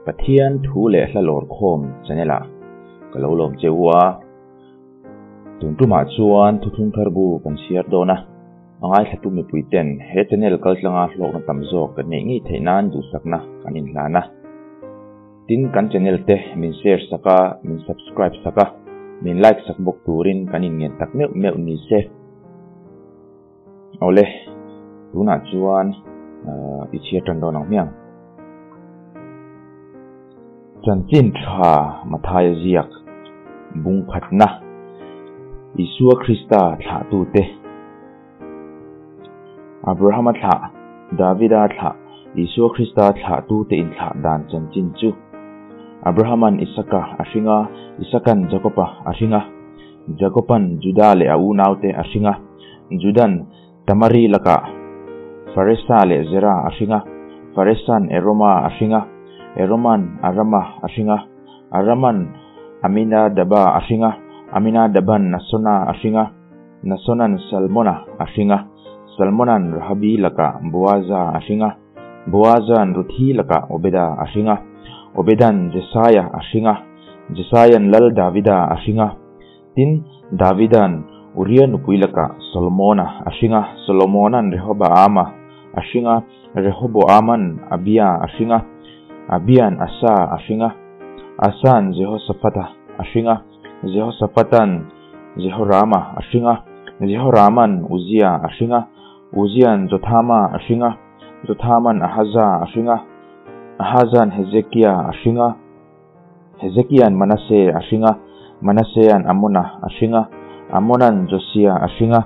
Pathian thu leh hla lawr khawm channel ah ka lo lawm che u a, tun tumah chuan thuthlung thar bu kan chhiar dawn a, a ngaithlatu mipui ten he channel kaltlanga hlawkna tam zawk kan neih ngei theih nan duhsakna kan inhlan a. Tin kan channel te min share sak a, min subscribe sak a, min like sak bawk turin kan inngen tak meuh meuh ni se. Awle, tunah chuan i chhiar tan dawn ang hmiang. Chanchin tha Mathaia ziak bung khatna Isua Krista thlahtute Abrahama thlah Davida thlah Isua Krista thlahtute inthlah dan chanchin chu Abrahaman Isaka a hring a, Isakan Jakoba a hring a. Jakoban Juda leh a unaute a hring a, Judan Tamari lakah Faresa leh Zera a hring a, Faresan Eroma a hring a, Eroman Arama a hring a, Araman Aminadaba a hring a, Aminadaban Nasona a hring a, Nasonan Salmona a hring a, Salmonan Rahabi lakah Boaza a hring a, Boazan Ruthi lakah Obeda a hring a, Obedan Jesaia a hring a, Jesaia'n Lal Davida a hring a. Tin, Davida'n Uria nupui lakah Solomona a hring a, Solomona'n Rehoboama a hring a, Rehoboama'n Abia a hring a, Abia'n Asa a hring a, Asa'n Jehosaphata a hring a, Jehosaphata'n Jehorama a hring a, Jehorama'n Uzia a hring a, Uzia'n Jothama a hring a, Jothama'n Ahaza a hring a, Ahaza'n Hezekia a hring a. Hezekia'n Manase a hring a, Manasea'n Amona a hring a, Amona'n Josia a hring a.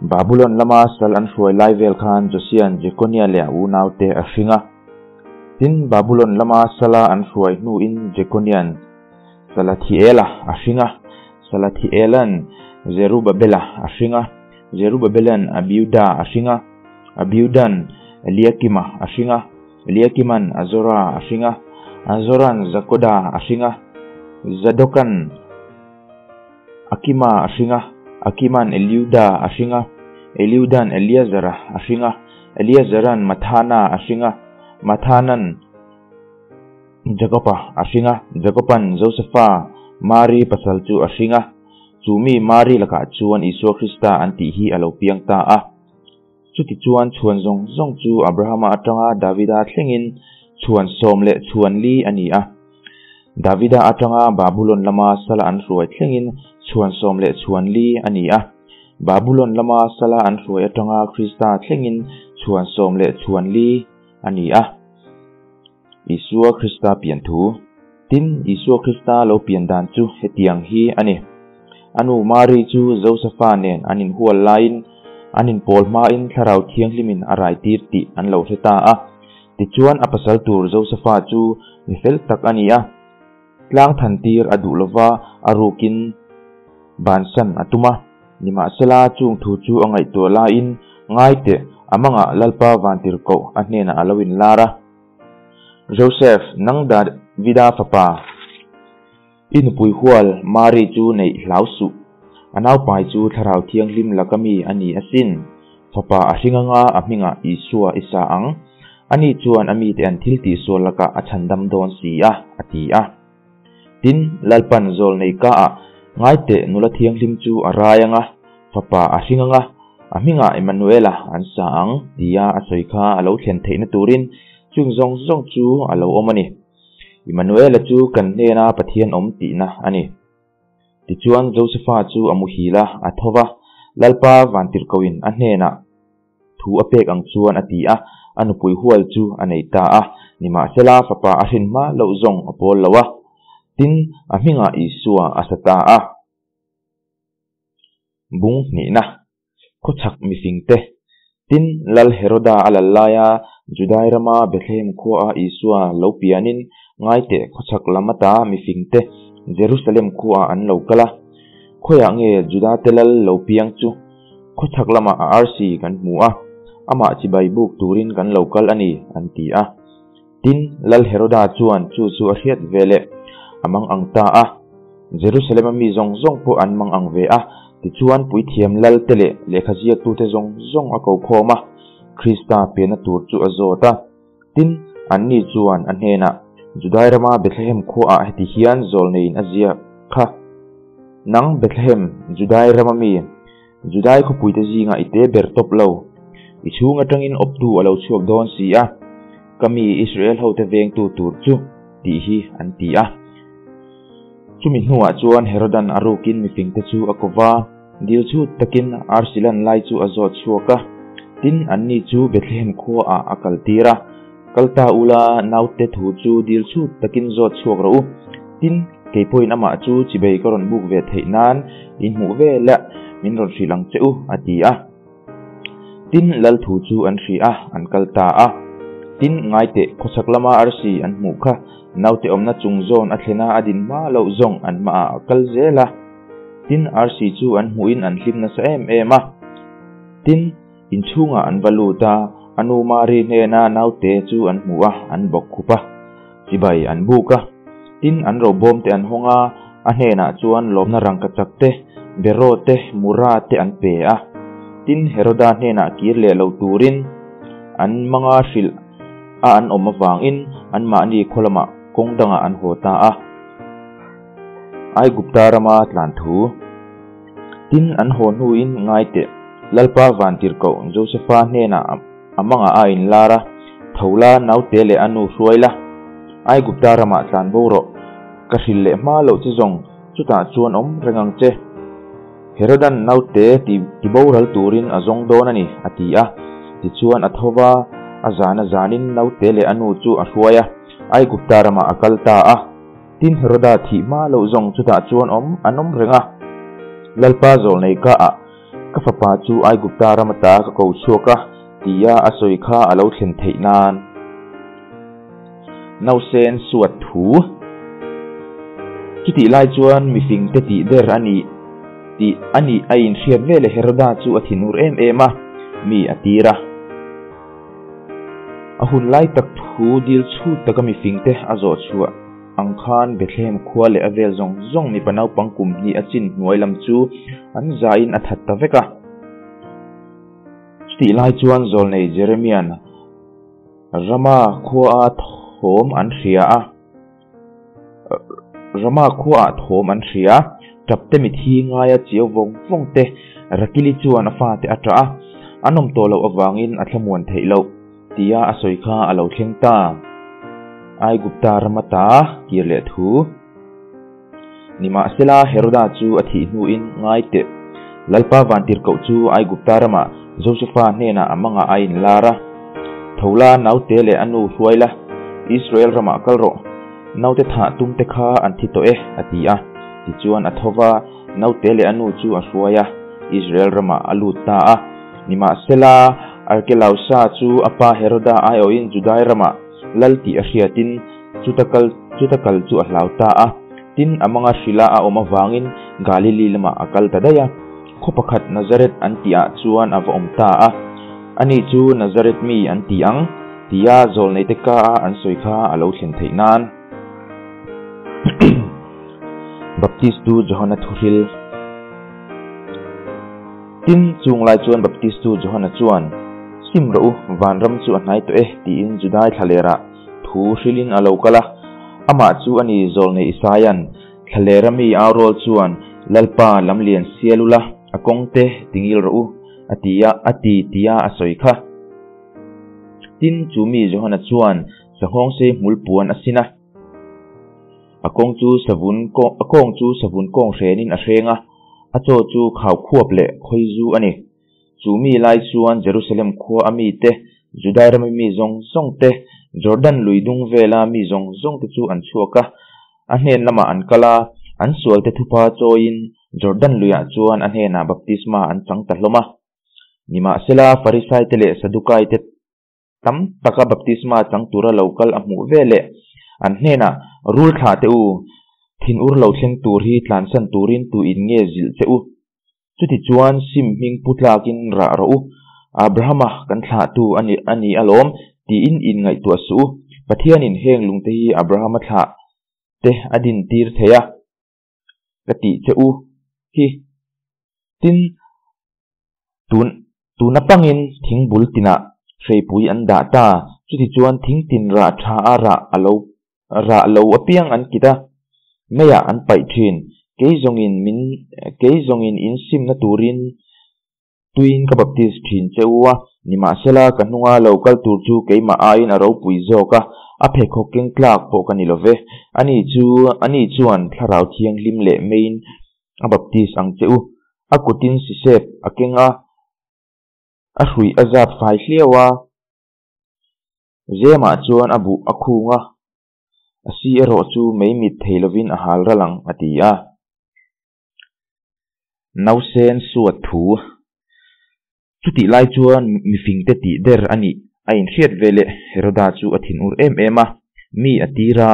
Babulon lama sal an hruai lai vel khan Josia'n Jekonia leh a unaute a hring a. Tin, Babulon lama sala an hruai hnuin Jekonia'n Salathiela a hring a, Salathiela'n Zerubabela a hring a, Zerubabela'n Abiuda a hring a, Abiuda'n Eliakima a hring a. Eliakima'n Azora a hring a, Azora'n Zakoda a hring a, Zadoka'n Akima a hring a, Akima'n Eliuda a hring a, Eliuda'n Eleazara a hring a, Eleazara'n Mathana a hring a, Mathana'n Jakoba a hring a, Jakoba'n Josefa, Mari pasal chu a hring a, chu mi Mari lakah chuan Isua Krista an tih hi a lo piang ta a. Chutichuan chhuan zawng zawng chu Abrahama atanga Davida thlengin chhuan 14 a ni a. Davida atanga Babulon lama sala an hruai thlengin chhuan 14 a ni a. Babulon lama sala an hruai atanga Krista thlengin chhuan 14 a ni a. Isua Krista pian thu. Tin, Isua Krista lo pian dan chu hetiang hi a ni. A nu Mari chu Josefa nen an inhual laiin an inpawl hmain Thlarau Thianghlimin a raitir tih an lo hre ta a. Tichuan a pasal tur Josefa chu mi fel tak a ni a, tlang thantir a duh lova a rukin bansan a tum a. Nimahsela chung thu chu a ngaihtuah laiin ngai teh a mangah Lalpa Vantirhkoh a hnenah a lo inlar a. Joseph, nang Davida fapa, i nupui hual Mari chu neih hlau suh. A naupai chu Thlarau Thianghlim laka mi a ni asin. Fapa a hring anga a hmingah Isua i sa ang. Ani chuan a mite an thil tihsual lakah a chhandam dawn si a, a ti a. Tin, Lalpan zawl nei ka ah ngaiteh nula thianghlim chu a rai anga, fapa a hring anga, a hmingah Emmanuela an sa ang tia a sawi kha a lo thlen theihna turin chung zawng zawng chu a lo awm a ni. Emmanuela chu kan hnena Pathian awm tihna a ni. Tichuan Josefa chu a muhil a, a tho va, Lalpa vantirhkohin a hnenah, Thu a pek ang chuan a ti a, a nupui hual chu a nei ta a, nimahsela fapa a hrin hma loh zawng a pawl lo a. Tin, a hmingah Isua a sa ta a. Bung hnihna, Khawchhak mifingte. Tin, Lal Heroda a lal laia Judai rama Bethlehem khuaa Isua lo pianin ngaiteh khawchhak lam ata mifingte Jerusalem khuaah an lo kal a. Khawiah nge Judate lal lo piang chu? Khawchhak lamah a arsi kan hmu a, amah chibai buk turin kan lo kal a ni, an ti a. Tin, Lal Heroda chuan chu chu a hriat ve leh a mang ang ta a. Jerusalem-a mi zawng zawng pawh an mang ang ve a, tichuan puithiam lal te leh lehkha ziaktute zawng zawng a ko khawm a, Krista pianna tur chu a zawt a. Tin, anni chuan a hnenah, Judai rama Bethlehem khuaah heti hian zawlneiin a ziak kha, Nang Bethlehem, Judai rama mi, Judai khawpuite zingah i te ber tawp lo, i chhung atangin awptu a lo chhuak dawn si a, ka mi Israel hote vengtu tur chu, tih hi an ti a. Chumi hnuah chuan Herodan a rukin mifingte chu a ko va, dil chhut takin arsi lan lai chu a zawt chhuak a, tin, anni chu Bethlehem khuaah a kaltir a. Kal ta ula, naute thu chu dil chhut takin zawt chhuak rawh u. Tin, kei pawhin amah chu chibei ka rawn buk ve theih nan in hmuh vel a, min rawn hrilh ang che u, a ti a. Tin, lal thu chu an hri a, an kal ta a. Tin, ngaiteh, khawchhak lama arsi an hmuh kha naute awmna chung zawn a thlena a din hma loh zawng an hmaah a kal zel a. Tin, arsi chu an hmuhin an hlim nasa em em a. Tin, inchhungah an va lut a, a nu Mari hnena naute chu an hmu a, an bawk khup a. Chibai an buk a. Tin, an robawm te an hawng a, a hnenah chuan lawmna rangkachak te, beraw te, mura te an pe a. Tin, Heroda hnenah kir leh lo turin an manga hrilh a an awm avangin anmahni khaw lamah kawng dangah an haw ta a. Aigupta rama tlan thu. Tin, an haw hnuin ngai teh, Lalpa Vantirhkoh Josefa hnenah a mangah a inlar a, Tho la, naute leh a nu hruai la, Aigupta ramah tlan bo rawh, ka hrilh leh hma loh che zawng, chutah chuan awm reng ang che. Herodan naute ti tiboral turin a zawng dawn a ni, a ti a. Tichuan a tho va, a zana zanin naute leh a nu chu a hruai a, Aigupta ramah a kal ta a. Tin, Heroda thih hma loh zawng chutah chuan awm an awm reng a. Lalpa zawlnei ka ah Ka fapa chu Aigupta ram ata ka ko chhuak a, tia a sawi kha a lo thlen theih nan. Nausen suat thu. Chutih lai chuan mifingte tih ber a nih tih a nih a inhriat veleh Heroda chu a thinur em em a, mi a tir a. A hun lai tak thu dil chhut taka mifingte a zawh chhuah. Ang khan Bethlehem khua leh a vel zawng zawng mipa naupang kum hnih a chin hnuai lam chu an zaiin a that ta vek a. Chutih lai chuan zawlnei Jeremia'n Rama khuaa thawm an hria a, Rama khuaah thawm an hria a, Tapte mithi ngaia chiau vawng vawng te Rakili chuan a fate a ṭah a, an awm tawh loh avangin a thlamuan theih loh. Tia a sawi kha a lo thleng ta. Aigupta ram ata kir leh thu. Nimahsela Heroda chu a thih hnuin ngai teh. Lalpa vantirhkoh chu Aigupta ramah Josefa hnenah a mangah a inlar a. Tho la, naute leh a nu hruai la, Israel ramah kal rawh. Naute thah tumte kha an thi tawh e, a ti a. Tichuan a tho va, naute leh a nu chu a hruai a, Israel ramah a lut ta a. Nimahsela, Arkelausa chu a pa Heroda aiawhin Judai ramah lal tih a hriatin chuta kal chuta kal chu a hlau ta a. Tin, a manga hrila a awm avangin Galili lamah a kal ta daih a. Khaw pakhat Nazareth an tihah chuan a va awm ta a. Ani chu Nazareth mi an ti ang, tia zawlneite ka a an sawi kha a lo thlen theih nan. Baptistu Johana thuhril. Tin, chung lai chuan Baptistu Johana chuan, Sim rawh u, vanram chu a hnai tawh e, tiin Judai thlalerah thu hrilin a lo kal a. Amah chu a ni zawlnei Isaia'n, Thlalera mi au rawl chuan, Lalpa, lamlian sial ula, a kawng te tingil rawh u, a ti a, a ti, tia a sawi kha. Tin, chu mi Johana chuan sanghawngsei hmul puan a sin a. A kawng chu savun a kawng chu savun kawng hrenin a hreng a, a chaw chu khau khuap leh khawi zu a ni. Chu mi lai chuan Jerusalem khua a mite, Judai rama mi zawng zawng te, Jordan lui dung vela mi zawng zawng te chu an chhuak a, a hnen lamah an kal a, an sualte thupa chawiin Jordan luiah chuan a hnenah baptisma an chang ta hlawm a. Nimahsela, Farisaite leh Sadukaite Tam taka baptisma chang tura lo kal a hmuh ve leh an hnenah, Rul thlah teh u, thinur lo thleng tur hi tlansan turin tu in nge zilh che u? Chutichuan sim hming pu tlakin rah rawh u, Abrahama kan thlahtu a ni a ni alawm, tiin in ngaihtuah suh u. Pathianin heng lungte hi Abrahama thlah te a dintir thei a, ka tih che u hi. Tin, tun tuna pangin thingbul tinah hreipui an dah ta, chutichuan thing tin rah tha a rah a lo Rah lo apiang an kit a, meiah an paih thin. Kei zawngin min kei zawngin in simna turin tuiin ka baptis thin che u a, nimahsela ka hnunga lo kal tur chu keimah aiin a ropui zawk a, a pheikhawk keng tlak pawh ka ni lo ve. Ani chu ani chuan thlarau thianghlim leh meiin a baptis ang che u. A kutin sisep a keng a, a hruih a zap fai hliau a. Zemah chuan a buh a khung a, a si erawh chu mei mit thei lovin a hal ral ang, a ti a. Nausen suat thu. Chutih lai chuan mifingte tih der a nih a inhriat ve leh Heroda chu a thinur em em a, mi a tir a,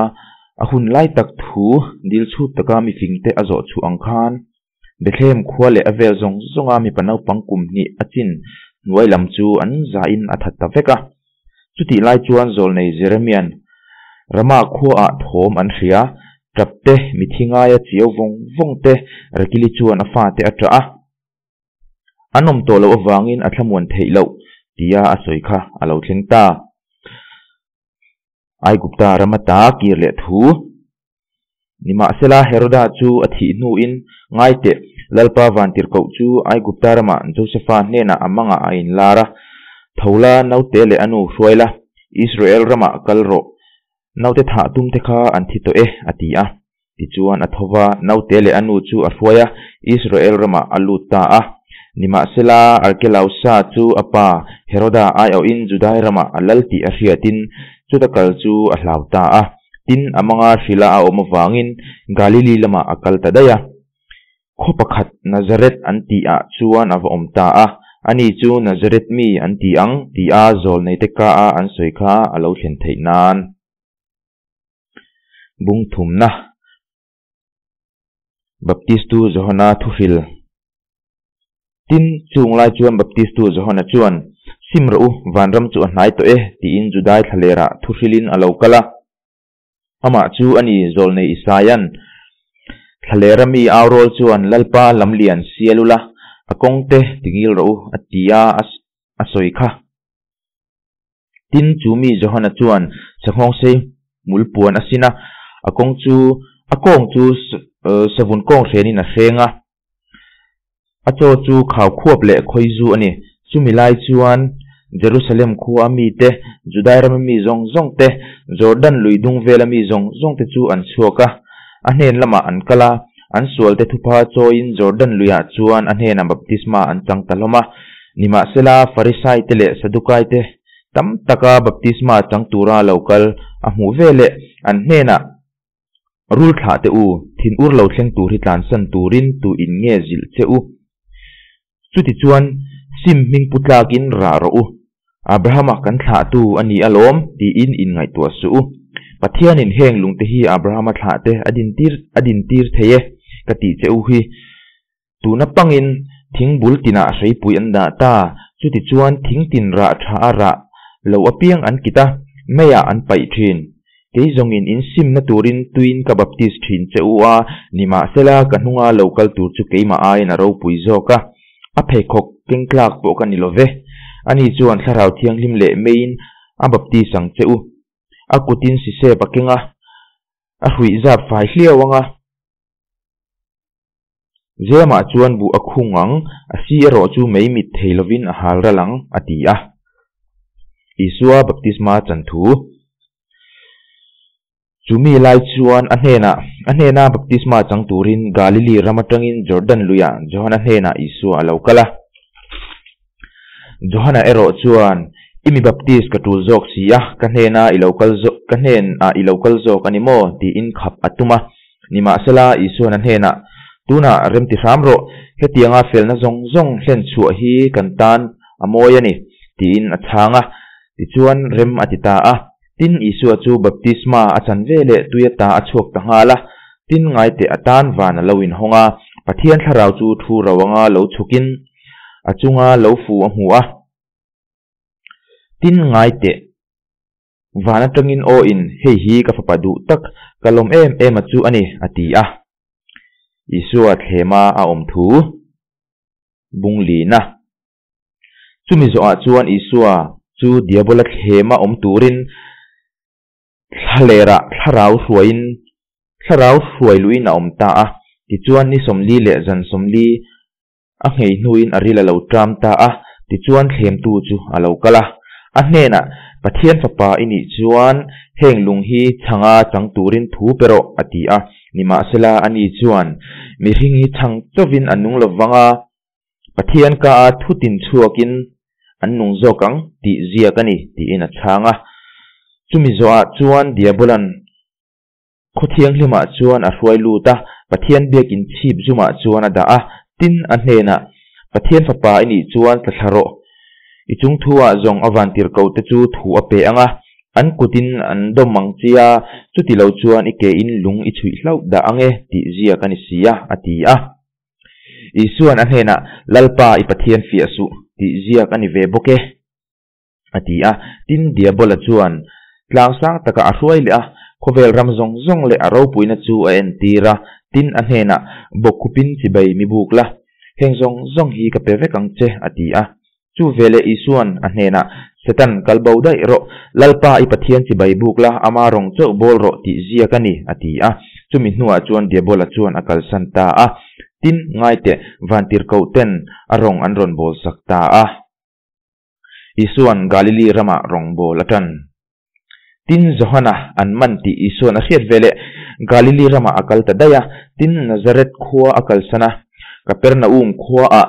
a hun lai tak thu dil chhut taka mifingte a zawh chhuah ang khan Bethlehem khua leh a vel zawng zawnga mipa naupang kum hnih a chin hnuai lam chu an zahin a that ta vek a. Chutih lai chuan zawlnei Jeremia'n Rama khuaah thawm an hria, tap te, mithi ngaia chiau vawng vawng te, Rakili chuan a fate a ṭah a. An awm tawh loh avangin a thlamuan theih loh tia a sawi kha a lo thleng ta. Aigupta rama ta kir leh thu. Nimahsela Heroda chu a thih hnuin ngai teh, Lalpa vantirhkoh chu Aigupta ramah Josefa hnenah a mangah a inlar a, Tho la, naute leh a nu hruai la, Israel ramah kal rawh, naute thah tumte kha an thi tawh e, a ti a. Tichuan a tho va, naute leh a nu chu a hruai a, Israel ramah a lut ta a. Nimahsela Arkelausa chu a pa Heroda aiawhin Judai ramah a lal tih a hriatin chuta kal chu a hlau ta a. Tin, a manga hrila a awm avangin Galili lamah a kal ta daih a. Khaw pakhat Nazareth an tih ah chuan a va awm ta a, ani chu Nazareth mi an ti ang tia zawlneite ka a an sawi kha a lo thlen theih nan. Bung thumna Baptistu Johana thuhril Tin, chung lai chuan Baptistu Johana chuan, Sim rawh u, vanram chu a hnai tawh e, tiin Judai thlalerah thuhrilin a lo kal a. Amah chu a ni, zawlnei Isaia'n thlalera mi aurawl chuan Lalpa lamlian sial ula, a kawngte tingil rawh u, a ti a, a sawi kha. Tin, chu mi Johana chuan sanghawngsei hmul puan a sin a, a kawng chu a kawng chu savun kawng hrenin a hreng a. A chaw chu khau khuap leh khawi zu a ni. Chumi lai chuan Jerusalem khua a mite, Judai rama mi zawng zawng te, Jordan lui dung vela mi zawng zawng te chu an chhuak a. A hnen lamah an kal a, an sualte thupha chawiin Jordan luiah chuan a hnenah baptisma an chang ta hlawm a. Nimahsela, Farisaite leh Sadukaite tam taka baptisma chang tura lo kal a hmuh veleh an hnenah, Rul thlah teh u, thin ur lo thleng tur hi tlansan turin tu in nge zilh che u? Chutichuan, sim hming pu tlakin rah rawh u. Abrahama kan thlahtu a ni alawm, tiin inngaihtuah suh u. Pathianin heng lungte hi Abrahama thlahte a dintir a dintir thei e, ka tih che u hi. Tuna pangin thing bul tinah hreipui an dah ta, chutichuan thing tin rah tha a rah lo apiang an kit a, meiah an paih thin. Kei zawngin in simna turin tuiin ka baptis thin che u a, nimahsela ka hnunga lo kal tur chu keimah aiin a ropui zawk a, a pheikhawk keng tlak pawh ka ni lo ve. Ani chuan Thlarau Thianghlim leh meiin a baptis ang che u. A kutin sisep a keng a, a hruih zap fai hliau ang a. Zemah chuan buh a khung ang, a si erawh chu mei mit thei lovin a hal ral ang, a ti a. Isua baptisma chan thu. Chu mi lai chuan a hnenah, a hnena baptisma chang turin Galili ram atangin Jordan luiah Johana hnenah Isua a lo kal a. Johana erawh chuan, I mi baptis ka tul zawk si a, ka hnena i lo kal zawk, ka hnenah i lo kal zawk a ni maw? tiin khap a tum a. Nimahsela, Isuan a hnenah, Tunah rem ti hram rawh, hetianga felna zawng zawng hlen chhuah hi kan tan a mawi a ni, tiin a chhang a. Tichuan, rem a ti ta a. Tin, Isua chu baptisma a chan ve leh tui ata a chhuak ta nghal a. Tin, ngaiteh a tan van a lo inhawng a, Pathian thlarau chu thu ro anga lo chhukin a chunga lo fu a hmu a. Tin, ngaiteh. Van atangin aw in, Hei hi ka fapa duh tak, ka lawm em em a chu a ni, a ti a. Isua thlema a awm thu bung lina. Chumi zawhah chuan Isua chu Diabola thlema awm turin. Thlalera thlarau hruaiin thlarau hruai luhin a awm ta a. Tichuan ni 40 leh zan 40 a nghei hnuin a ril a lo ṭam ta a. Tichuan thlemtu chu a lo kal a. A hnenah, Pathian Fapa i nih chuan heng lung hi chhanga chang turin thu pe rawh, a ti a. Nimahsela ani chuan, Mihring hi chhang chauhin a nung lo vang a, Pathian ka a thu tin chhuakin an nung zawk ang tih ziak a ni, tiin a chhang a. Chumi zawhah chuan Diabolan Khaw thianghlimah chuan a hruai lut a, Pathian biakin chhip zumah chuan a dah a. Tin, a hnenah, Pathian Fapa i nih chuan tla thla rawh. I chung thu-ah zawng a vantirhkoh te chu thu a pe ang a, an kutin an dawm ang che a, chuti lo chuan i ke-in lung i chhuih hlauh dah ang e, tih ziak a ni si a, a ti a. Isua'n a hnenah, Lalpa, i Pathian fiah suh, tih ziak a ni ve bawk e. A ti a. Tin, Diabola chuan tlang sang takah a hruai leh a, khawvel ram zawng zawng leh a ropuina chu a entir a. Tin, a hnenah, Bawkkhupin chibai mi buk la, heng zawng zawng hi ka pe vek ang che, a ti a. Chu veleh Isua'n a hnenah, Satan, kal bo daih rawh, Lalpa i Pathian chibai buk la, ama rawng chauh bawl rawh tih ziak a ni, a ti a. Chumi hnuah chuan Diabola chuan a kalsan ta a. Tin, ngaiteh, vantirhkohten a rawng an rawn bawlsak ta a. Isua'n Galili ramah rawngbâwl a ṭan. Tin, Johana an man tih Isua'n a hriat veleh Galili ramah a kal ta daih a. Tin, Nazareth khua a kalsan a, Kapernaum khuaah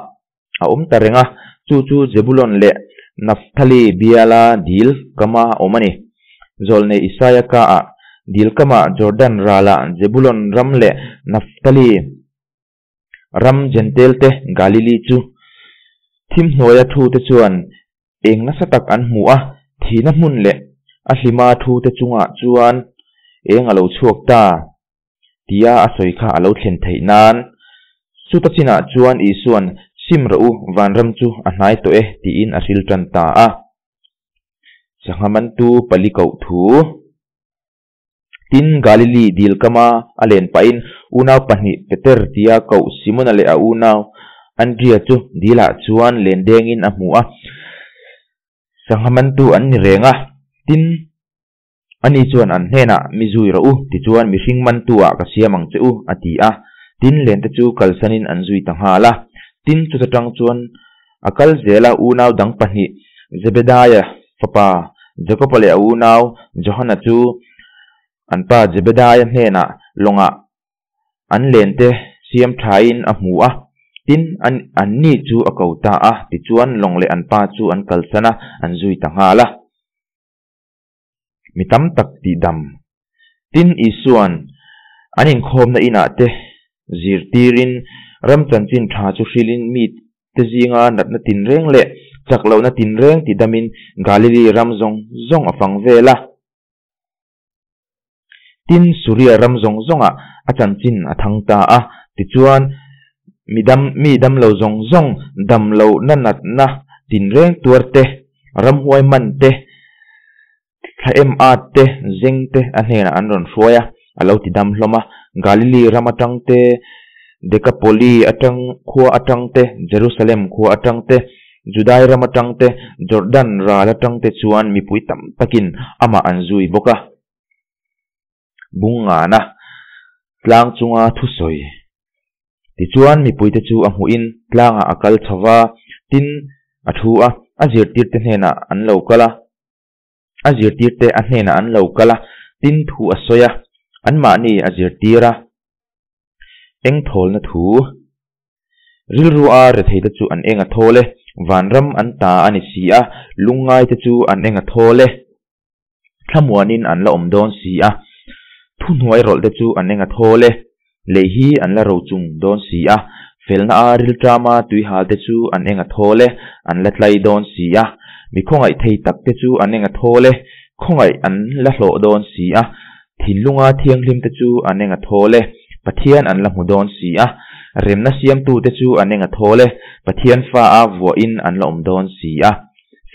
a awm ta reng a, chu chu Zebulon leh Naphtali biala dil kama awm a ni. Zawlnei Isaia kaah dil kama Jordan ralah Zebulon ram leh Naphtali Ram Jentail-te Galili chu thim hnuaia thute chuan eng nasa tak an hmu a, thihna hmun leh a hlima thute chungah chuan eng a lo chhuak ta tia a sawi kha a lo thlen theih nan. Chuta chinah chuan Isua'n, Sim rawh u, vanram chu a hnai tawh e, tiin a hril tan ta a. Sangha mantu pali koh thu. Tin, Galili dil kama a len pahin unau pahnih Peter tia koh Simona leh a unau Andria chu dilah chuan len dengin a hmu a, sangha mantu an ni reng a. Tin, ani chuan an hnenah, Mi zui rawh u, tichuan mihring mantu-ah ka siam ang che u, a ti a. Tin, lente chu kalsanin an zui ta nghal a. Tin, chuta tang chuan A kal zel a, unau dang pahnih Zebedaia fapa Jakoba leh a unau Johana chu an pa Zebedaia hnenah lawngah an lente siam thain a hmu a, tin, an anni chu a ko ta a, tichuan lawng leh an pa chu an kalsan a, an zui ta nghal a. Mi tam tak tihdam. Tin, Isua'n an inkhawmna inah te zirtirin ram chanchin tha chu hrilhin mite zinga natna tinreng leh chak lohna tinreng tidamin Galili ram zawng zawng a fang vel a. Tin, Suria ram zawng zawngah a chanchin a thang ta a. Tichuan, mi dam mi damlo zawng zawng dam lohna natna tinreng tuar te, Ramhuai man te, thla em at te, zeng te a hnenah an rawn hruai a, a lo ti dam hlawm a. Galili ram atang te, Dekapoli atang khua atang te, Jerusalem khua atang te, Judai ram atang te, Jordan ral atang te chuan mipui tam takin amah an zui bawk a. Bung ngana tlang chunga thusawi. Tichuan mipuite chu a hmuhin tlangah a kal chho va, tin, a thu a, a zirtirte hnenah an lo kal a, a zirtirte a hnenah an lo kal a, tin thu a sawi a, anmahni a zirtir a. Eng thawlna thu? Rilru a retheite chu an eng a thawl e, vanram an ta a ni si a, lungngaite chu an eng a thawl e. Thlamuanin an la awm dawn si a, thuhnuai rawlhte chu an eng a thawl e, lei hi an la ro chung dawn si a, felna a rilṭama tuihalte chu an eng a thawl e, an la tlai dawn si a, mi khawngaih thei takte chu an eng a thawl e, khawngaih an la hlawh dawn si a, thinlunga thianghlimte chu an eng a thawl e, Pathian an la hmu dawn si a, remna siamtute chu an eng a thawl e, Pathian fa a vuahin an la awm dawn si a.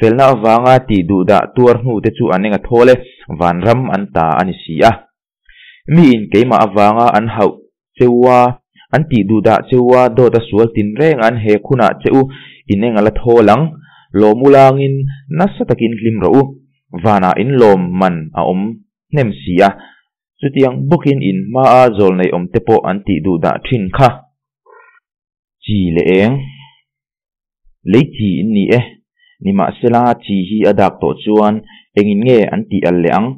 Felna avanga tih duhdah tuar hnute chu an eng a thawl e, vanram an ta a ni si a. Miin keimah avanga an hauh che u a, an tih duhdah che u a, dawt a sual tinreng an he khunah che u in eng a la thawl ang, lawm u langin nasa takin hlim rawh u, vanah in lawm man a awm. hnem si a, chutiang bawkin in hmaa zawl nei awm te pawh an tih duh dah thin kha. Chi leh eng? Lei chi in ni e. Nimahsela chi hi a dak tawh chuan engin nge an tih al leh ang?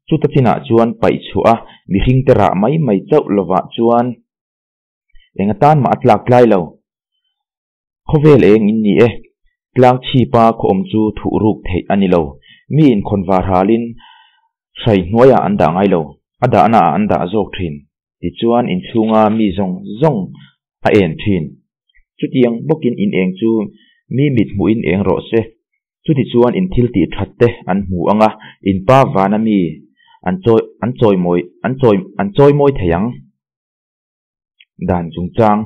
Chuta chinah chuan paih chhuah a, mihring te rah mai mai chauh lovah chuan eng atan mah a tlak tlai lo. Khawvel eng in ni e. Tlang chhipa khaw awm chu thuh ruk theih a ni lo. Mi inkhawn var halin hrai hnuaiah an dah ngai lo, a dahna ah an dah zawk thin. Tichuan inchhunga mi zawng zawng a en thin. Chutiang bawkin in eng chu mi mit hmuhin eng rawh se. Chutichuan in thil tih that te an hmu ang a, in pa vana mi an chawi an chawimawi an chawi an chawimawi thei ang. Dan chungchang,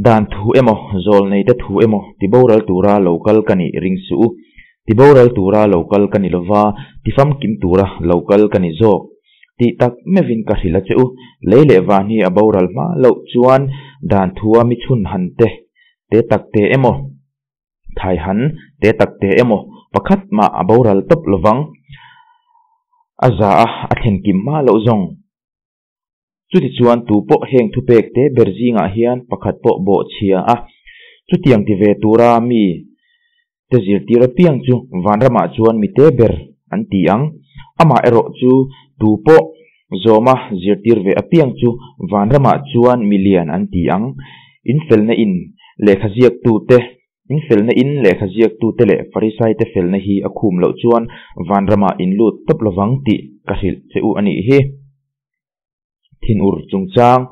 Dan thu emaw, zawlneite thu emaw tiboral tura lo kal ka nih ring suh u. Tiboral tura lo kal ka ni lova, tifamkim tura lo kal ka ni zawk. Tih tak meuhin ka hrilh a che u. Lei leh van hi a boral hma loh chuan dan thua mi chhun han te, te tak te emaw, thai han te tak te emaw pakhat mah a boral tawp lovang. A za a, a thlen kim hma loh zawng. Chutichuan tu pawh heng thupek te ber zingah hian pakhat pawh bawh chhia a, chutiang ti ve tura mi te zirtir apiang chu vanramah chuan mi te ber an ti ang. Amah erawh chu tu pawh zawma zirtir ve apiang chu vanramah chuan mi lian an ti ang. Infelna in lehkha ziaktute In felna in lehkha ziaktute leh Farisaite felna hi a khum loh chuan vanramah in lut tawp lovang tih ka hrilh che u a nih hi. Thinur chungchang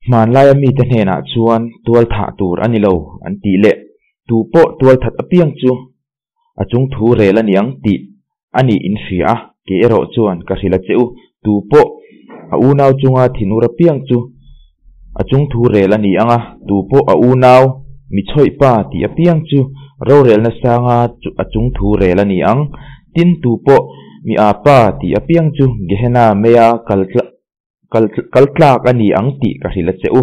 Hmanlaia mite hnenah chuan tual thah tur a ni lo an tih leh tu pawh tual that apiang chu a chung thu rel a niang tih a nih in hria a, kei erawh chuan ka hrilh a che u, tu pawh a unau chunga thinur apiang chu a chung thu rel a ni ang a, tu pawh a unau mi chhawih pa tih apiang chu rorelna sanga a chung thu rel a ni ang, tin tu pawh mi a pa tih apiang chu Gehenna meia kal Kal kal tlak a ni ang tih ka hrilh a che u.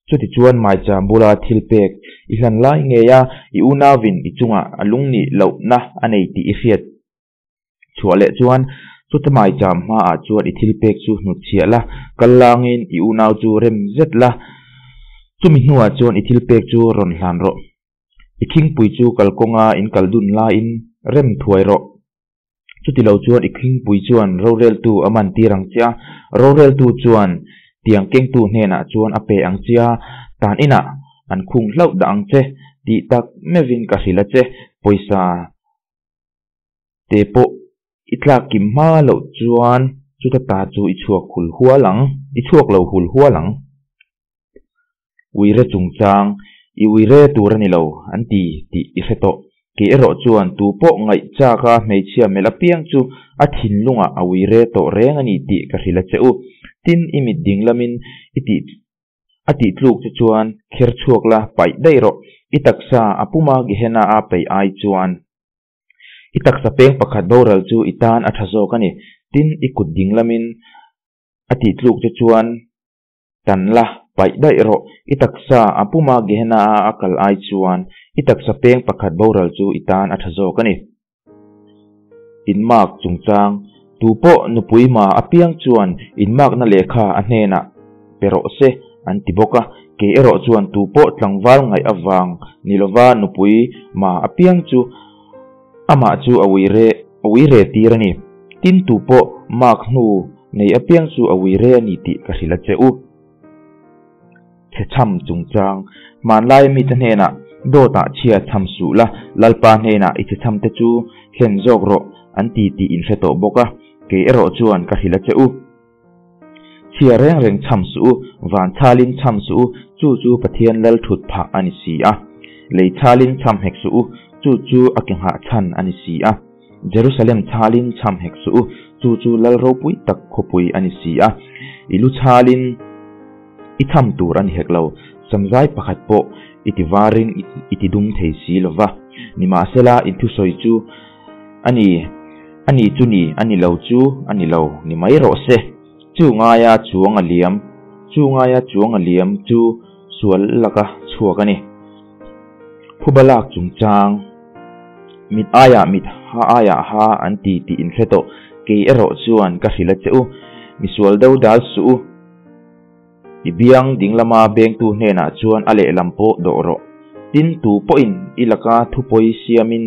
Chutichuan Maicham bula thil pek i hlan lai ngei a, i unauvin i chungah a lungnih lohna a nei tih i hriat chhuah leh chuan chuta Maicham hmaah chuan i thil pek chu hnutchhiah la, kal langin i unau chu rem zet la, chumi hnuah chuan i thil pek chu rawn hlan rawh. I khingpui chu kalkawnga in kal dun laiin rem thuai rawh. Chutilo chuan i khingpui chuan roreltu a man tir ang che a, roreltu chuan tiang kengtu hnenah chuan a pe ang che a, tan inah an khung hlauh dah ang che tih tak meuhin ka hrilh a che, pawisa te pawh i tlak kim hma loh chuan chuta ta chu i chhuak hul hual ang, i chhuak lo hul hual ang. Uire chungchang, i uire tur a ni lo, an ti tih i hre tawh. Kei erawh chuan tu pawh ngaih chaka hmeichhia melh apiang chu a thinlungah a uire tawh reng a ni tih ka hrilh a che u. Tin, i mit ding lamin i tih a tih tluk che chuan kher chhuak la, paih daih rawh. I taksa a puma Gehenna a peih ai chuan. I taksa peng pakhat boral chu i tan a tha zawk a ni. Tin, i kut ding lamin a tih tluk che chuan Tan la, paih daih rawh, i taksa a puma Gehenna a a kal ai chuan i taksa peng pakhat boral chu i tan a tha zawk a ni. Inmark chungchang, Tu pawh nupui ma apiang chuan inmarkna lehkha a hnenah pe rawh se, an ti bawk a. Kei erawh chuan tu pawh tlangval ngaih avang ni lova nupui ma apiang chu amah chu a uire a uire tir a ni. Tin tu pawh mark hnu nei apiang chu a uire a ni tih ka hrilh a che u. Chhechham chungchang, Hmanlaia mite hnenah dawtah chhia chham suh la, Lalpa hnenah i chhechham te chu hlen zawk rawh an ti tih in hre tawh bawk a, kei erawh chuan ka hrilh a che u. Chhia reng reng chham suh u, van chhalin chham suh u, chu chu Pathian lal thut phah a ni si a. Lei chhalin chham hek suh u, chu chu a ke nghah chhan a ni si a. Jerusalem chhalin chham hek suh u, chu chu lal ropui tak khawpui a ni si a. I lu chhalin i chham tur a ni hek lo, samzai pakhat pawh i ti varin i ti dum thei si lo va. Nimahsela, i thusawi chu a ni, a ni chu ni, a ni lo chu a ni lo, ni mai rawh se. Chu ngaia chuang a liam, chu ngaia chuang a liam chu sual laka chhuak a ni. Phuba lak chungchang, Mit aiah mit, ha aiah ha an ti tih in hre tawh. Kei erawh chuan ka hrilh a che u, misual do dal suh u. I biang dinglama bengtu hnenah chuan a lehlam pawh dawh rawh. Tin, tu pawhin i laka thupawi siamin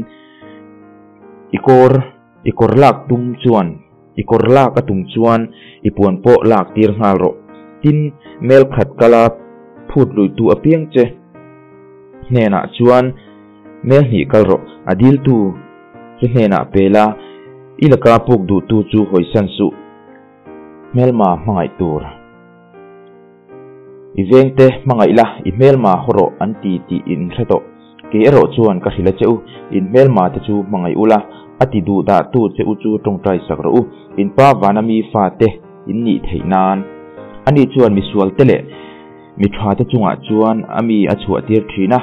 i kawr i kawr lak tum chuan i kawr lak a tum chuan i puan pawh lak tir nghal rawh. Tin, mel khat kala phut luihtu apiang che hnenah chuan mel hnih kal rawh. A diltu che hnenah pe la, i laka puk duhtu chu hawisan suh. Hmelma hmangaih tur. I vengte hmangaih la, i hmelma haw rawh an ti tih in hre tawh. Kei erawh chuan ka hrilh a che u, in hmelma te chu hmangaih ula, a ti duh dah tu che u chu tawngtai sak rawh u, in pa vana mi fa te in nih theih nan. Ani chuan misual te leh mi tha te chungah chuan a mi a chhuah tir thin a,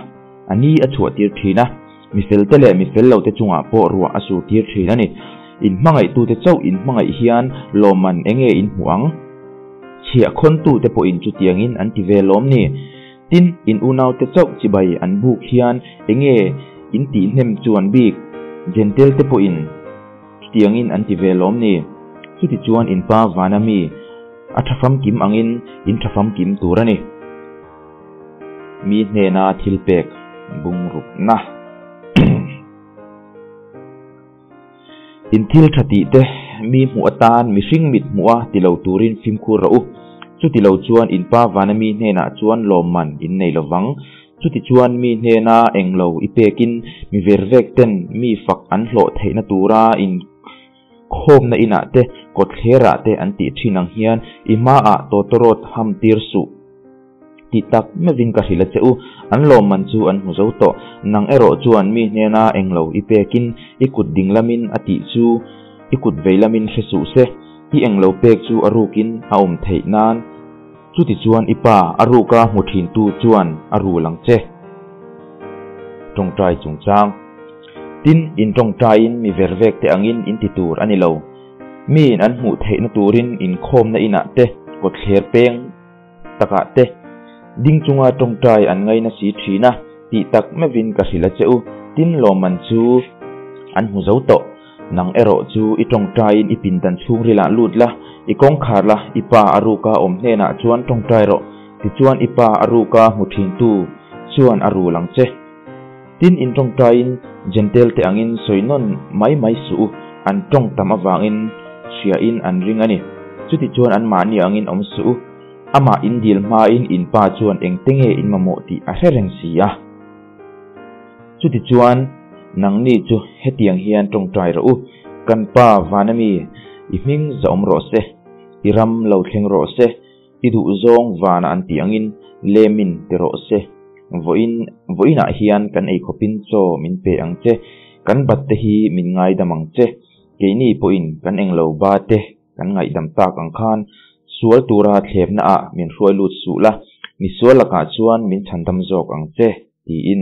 a ni a chhuah tir thin a, mi fel te leh mi fel lo te chungah pawh ruah a sur tir thin a ni. In hmangaihtute chauh in hmangaih hian lawmman enge in hmuh ang? Chhiah khawntute pawhin chutiangin an ti ve lawm ni? Tin, in unaute chauh chibai an buk hian enge in tihhnem chuan bik? Jentail te pawhin chutiangin an ti ve lawm ni? Chutichuan in pa vana mi a tha famkim angin in tha famkim tur a ni. Mi hnena thilpek bungrukna. In thil tha tih te mi hmuh atan mihring mit hmuh a ti lo turin fimkhur rawh u. Chuti lo chuan in pa vana mi hnenah chuan lawmman in nei lovang. Chuti chuan mi hnena englo i pekin mi vervek ten mi fak an hlawh theihna tura in khawmna inah te kawtthlerah te an tih thin ang hian i hmaah tawtawrawt ham tir suh. Tih tak meuhin ka hrilh a che u, an lawmman chu an hmu zo tawh. Nang erawh chuan mi hnena englo i pekin i kut ding lamin a tih chu i kut vei lamin hre suh se, i englo pek chu a rukin a awm theih nan. Chutichuan i pa a ruka hmu thintu chuan a rul ang che. Tawngtai chungchang. Tin, in tawngtaiin mi vervek te angin in ti tur a ni lo. Miin an hmuh theihna turin inkhawmna inah te kawtthler peng takah te ding chunga tawngtai an ngaina si thin a, tih tak meuhin ka hrilh a che u, tin lawmman chu an hmu zo tawh. Nang erawh chu i tawngtaiin i pindan chhungrilah lut la, i kawngkhar la, i pa a ruka awm hnenah chuan tawngtai rawh, tichuan i pa a ruka hmu thintu chuan a rul ang che. Tin in tawngtaiin Jentail te angin sawi nawn mai mai suh u, an tawng tam avangin hriain an ring a ni. Chutichuan anmahni angin awm suh u, amah in dil hmain in pa chuan engte nge in mamawh tih a hre reng si a. Chutichuan nangni chu hetiang hian tawngtai rawh u, Kan Pa vana mi, i hming zahawm rawh se, i ram lo thleng rawh se, I duh zawng vana an tih angin lemin ti rawh se. Vawiin, vawiinah hian kan ei khawpin chaw min pe ang che, kan bat te hi min ngaidam ang che. Keini pawhin kan englo ba te kan ngaihdam tak ang khan sual tura thlemna ah min hruai lut suh la, misual lakah chuan min chhandam zawk ang che, tiin.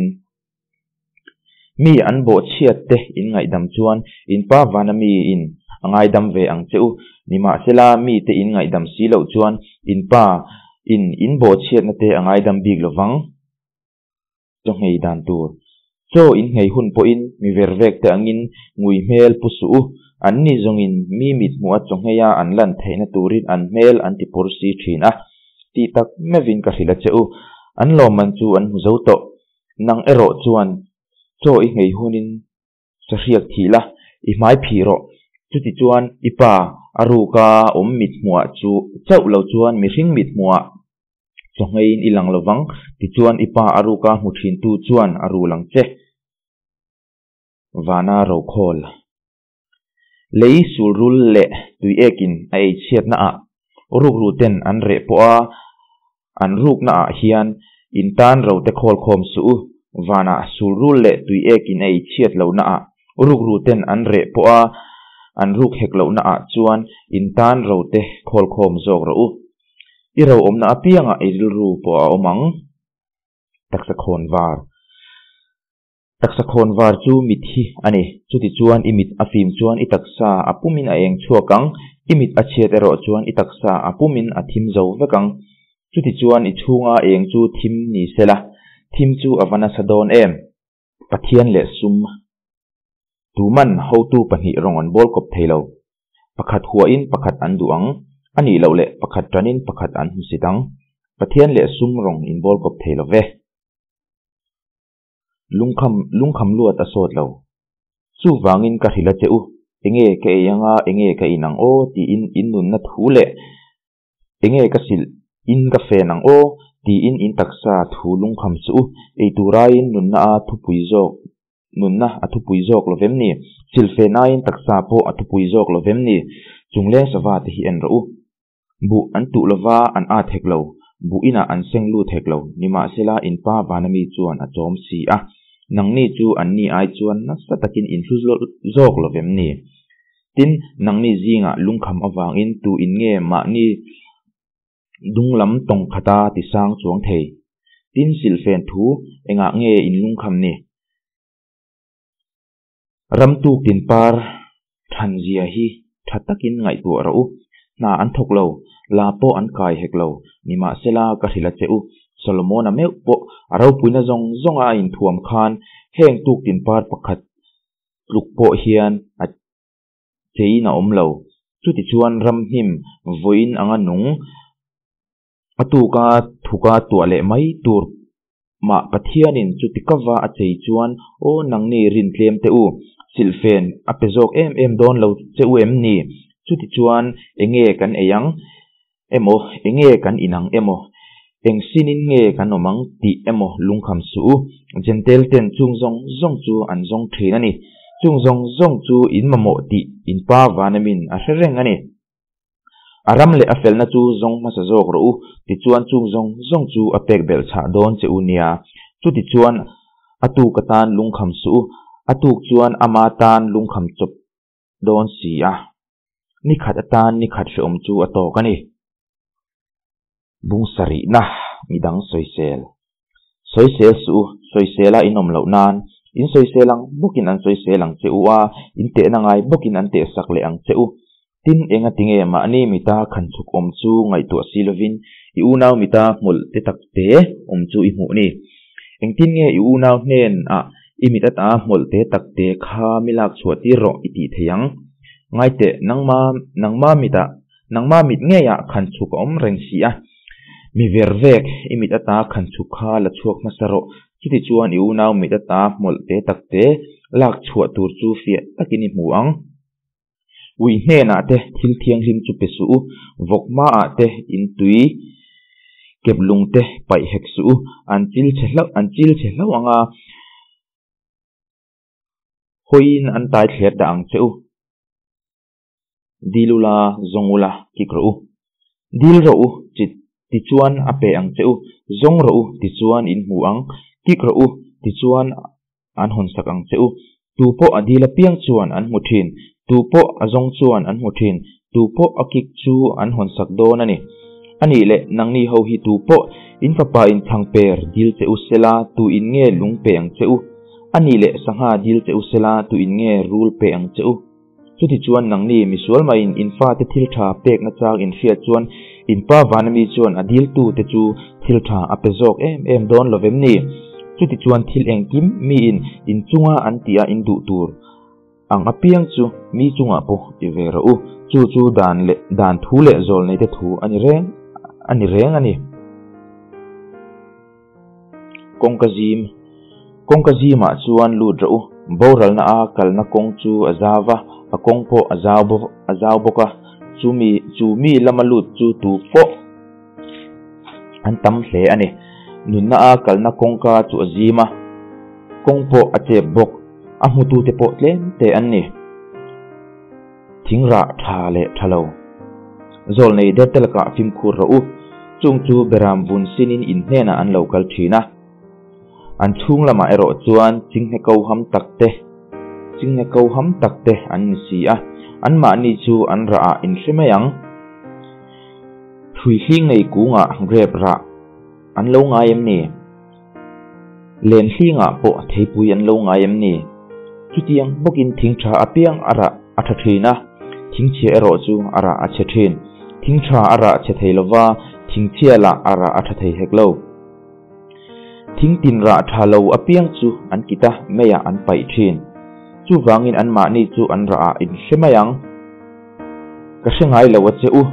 Mi an bawhchhiat te in ngaihdam chuan in pa vana mi in a ngaidam ve ang che u. Nimahsela mi te in ngaihdam si loh chuan in pa in in bawhchhiatna te a ngaidam bik lovang. Chaw nghei dan tur. Chaw in nghei hun pawhin mi vervek te angin ngui hmel pu suh u. An ni zawngin mi mit hmuh a chaw ngheia an lan theihna turin an hmel an ti pur si thin a. Tih tak meuhin ka hrilh a che u. An lawmman chu an hmu zo tawh. Nang erawh chuan chaw i nghei hunin sahriak thih la, i hmai phih rawh. Chutichuan i pa a ruka awm mit hmuhah chu chauh lo chuan mihring mit hmuhah chaw ngheiin i lang lovang, tichuan i pa a ruka hmu thintu chuan a rul ang che. Vana Rokhawl. Lei sulrul leh tuiekin a ei chhiatnaah rukru ten an reh pawh a, an ruknaah hian in tan rote khawl khawm suh u. Vanah sulrul leh tuiekin a ei chhiat lohnaah rukru ten an reh pawh a, an ruk hek lohnaah chuan in tan rote khawl khawm zawk rawh u. I ro awmna apiangah i rilru pawh a awm ang. Taksa khawn var. Taksa khawn var chu mit hi a ni. Chutichuan i mit a fim chuan i taksa a pumin a eng chhuak ang, i mit a chhiat erawh chuan i taksa a pumin a thim zo vek ang. Chutichuan i chhunga eng chu thim ni sela, thim chu a va nasa dawn em? Pathian leh sum. Tuman hotu pahnih rawng an bawl kawp thei lo. Pakhat huahin pakhat an duh ang, a nih loh leh pakhat ṭanin pakhat an hmusit ang. Pathian leh sum rawng inbawl kawp thei lo ve. Lungkham lungkham luat a sawt lo. Chuvangin ka hrilh a che u, enge ka ei anga enge ka in ang aw tiin in nunna thu leh enge ka silh in ka fen ang aw tiin in taksa thu lungkham suh u, ei turaiin nunna a thupui zawk nunna a thupui zawk lo vem ni? Silhfen aiin taksa pawh a thupui zawk lo vem ni? Chungleng sava te hi en rawh u. Buh an tuh lova an at hek lo, buh inah an seng lut hek lo, nimahsela in pa vana mi chuan a chawm si a, nangni chu anni ai chuan nasa takin in hlu zawk lo vem ni? Tin, nangni zingah lungkham avangin tu in nge mahni dunglam tawng khata tisang chuang thei? Tin, silhfen thu engah nge in lungkham ni? Ram tuk tin par than zia hi tha takin ngaihtuah rawh u. Hna an thawk lo, la pawh an kai hek lo. Nimahsela ka hrilh a che u, Solomona meuh pawh a ropuina zawng zawnga a inthuam khan heng tuk tin par pakhat tluk pawh hian a cheiin a awm lo. Chutichuan ram hnim vawiin anga nung A tuka thuka tuah leh mai tur mah Pathianin chuti kava a chei chuan, Aw nangni rin tlem teh u, silhfen a pe zawk em em dawn lo che u em ni? Chuti chuan enge kan ei ang emaw, enge kan inang emaw, eng sinin nge kan awm ang tih emaw lungkham suh u. Jentail ten chung zawng zawng chu an zawng thin a ni. Chung zawng zawng chu in mamawh tih in pa Vanamin a hre reng a ni. A ram leh a felna chu zawng hmasa zawk rawh u, tichuan chung zawng zawng chu a pek belh chhah dawn che u nia. Chutichuan a tuk atan lungkham suh u, a tuk chuan ama tan lungkham chawp dawn si a. Ni khat atan ni khat hrehawm chu a tawk a ni. Bung sarihna midang sawisel. Sawisel suh u, sawisela in awm loh nan, in sawisel ang bawkin an sawisel ang che u a, in tehna ngai bawkin an tehsak leh ang che u. Tin, enga tinge mahni mita khan chhuk awm chu ngaihtuah si lovin i unau mita hmawlh te tak te awm chu i hmuh ni? Engtin nge i unau hnenah i mit ata hmawlh te tak te kha mi lak chhuah tir rawh i tih thei ang? Ngaiteh, nangma nangma mitah Nangmah mit ngeiah khan chhuk a awm reng si a, mi ver vek i mit ata khan chhuk kha la chhuak hmasa rawh, chuti chuan i unau mit ata hmawlh te tak te lak chhuah tur chu fiah takin i hmu ang. Ui hnenah te thil thianghlim chu pe suh u, vawk hmaah te in tui kep lung te paih hek suh u, an chil chhe hlauh an chil chhe hlauh ang a, hawiin an tai thler dah ang che u. Dil ula, zawng ula, kik rawh u. Dil rawh u, chi tichuan a pe ang che u. Zawng rawh u, tichuan in hmu ang. Kik rawh u, tichuan an hawnsak ang che u. Tu pawh a dil apiang chuan an hmu thin. Tu pawh a zawng chuan an hmu thin. Tu pawh a kik chu an hawnsak dawn a ni. A nih leh, nangni ho hi tu pawh in fapa in chhang per dil che u sela, tu in nge lung pe ang che u? A nih leh, sangha dil che u sela, tu in nge rul pe ang che u? Chutichuan nangni misual maiin in fate thil tha pekna chang in hriat chuan in pa vana mi chuan a diltute chu thil tha a pe zawk em em dawn lo vem ni? Chutichuan thil engkim miin in chunga an tih a in duh tur ang apiang chu mi chungah pawh ti ve rawh u. Chu chu dan leh dan thu leh zawlneite thu a ni reng a ni reng a ni. Kawngka zim Kawngka zimah chuan lut rawh u. Boralna a kalna kawng chu a zau va, a kawng pawh a zau bawk a zau bawk a. Chu mi chu mi lama lut chu tu pawh an tam hle a ni. Nunna a kalna kawngka chu a zim a, kawng pawh a chep bawk. A hmutute pawh tlem te an ni. Thing rah tha leh tha lo. Zawlnei derte lakah fimkhur rawh u. Chung chu beram vun sinin in hnenah an lo kal thin a. An chhung lamah erawh chuan chinghne ko ham tak te, chinghne ko ham tak te an ni si a. Anmahni chu an rah ah in hre mai ang. Hrui hling nei kungah grape rah an lo ngai em ni? Len hlingah pawh theipui an lo ngai em ni? Chutiang bawkin thing tha apiang a rah a tha thin a, thingchhia erawh chu a rah a chhe thin. Thing tha a rah chhe thei lova, thingchhia lah a rah a tha thei hek lo. Thing tin rah tha lo apiang chu an kit a, meiah an paih thin. Chuvangin anmahni chu an rah ah in hre mai ang. Ka hre ngai lo a che u.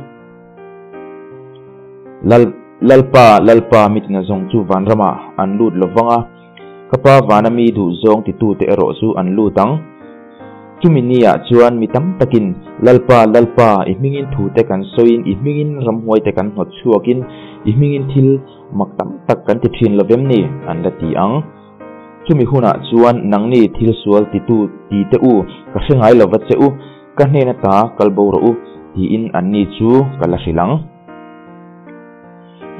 Lal, Lalpa, Lalpa mi tina zawng chu vanramah an lut lo vang a, ka Pa vana mi duh zawng titute erawh chu an lut ang. Chumi niah chuan mi tam takin, Lalpa, Lalpa, i hmingin thute kan sawiin, i hmingin ramhuaite kan hnawt chhuakin, i hmingin thil mak tam tak kan ti thin lo vem ni? an la ti ang. Chumi hunah chuan nangni thil sual titu tite u, ka hre ngai lova che u, ka hnen ata kal bo rawh u, tiin anni chu ka la hrilh ang.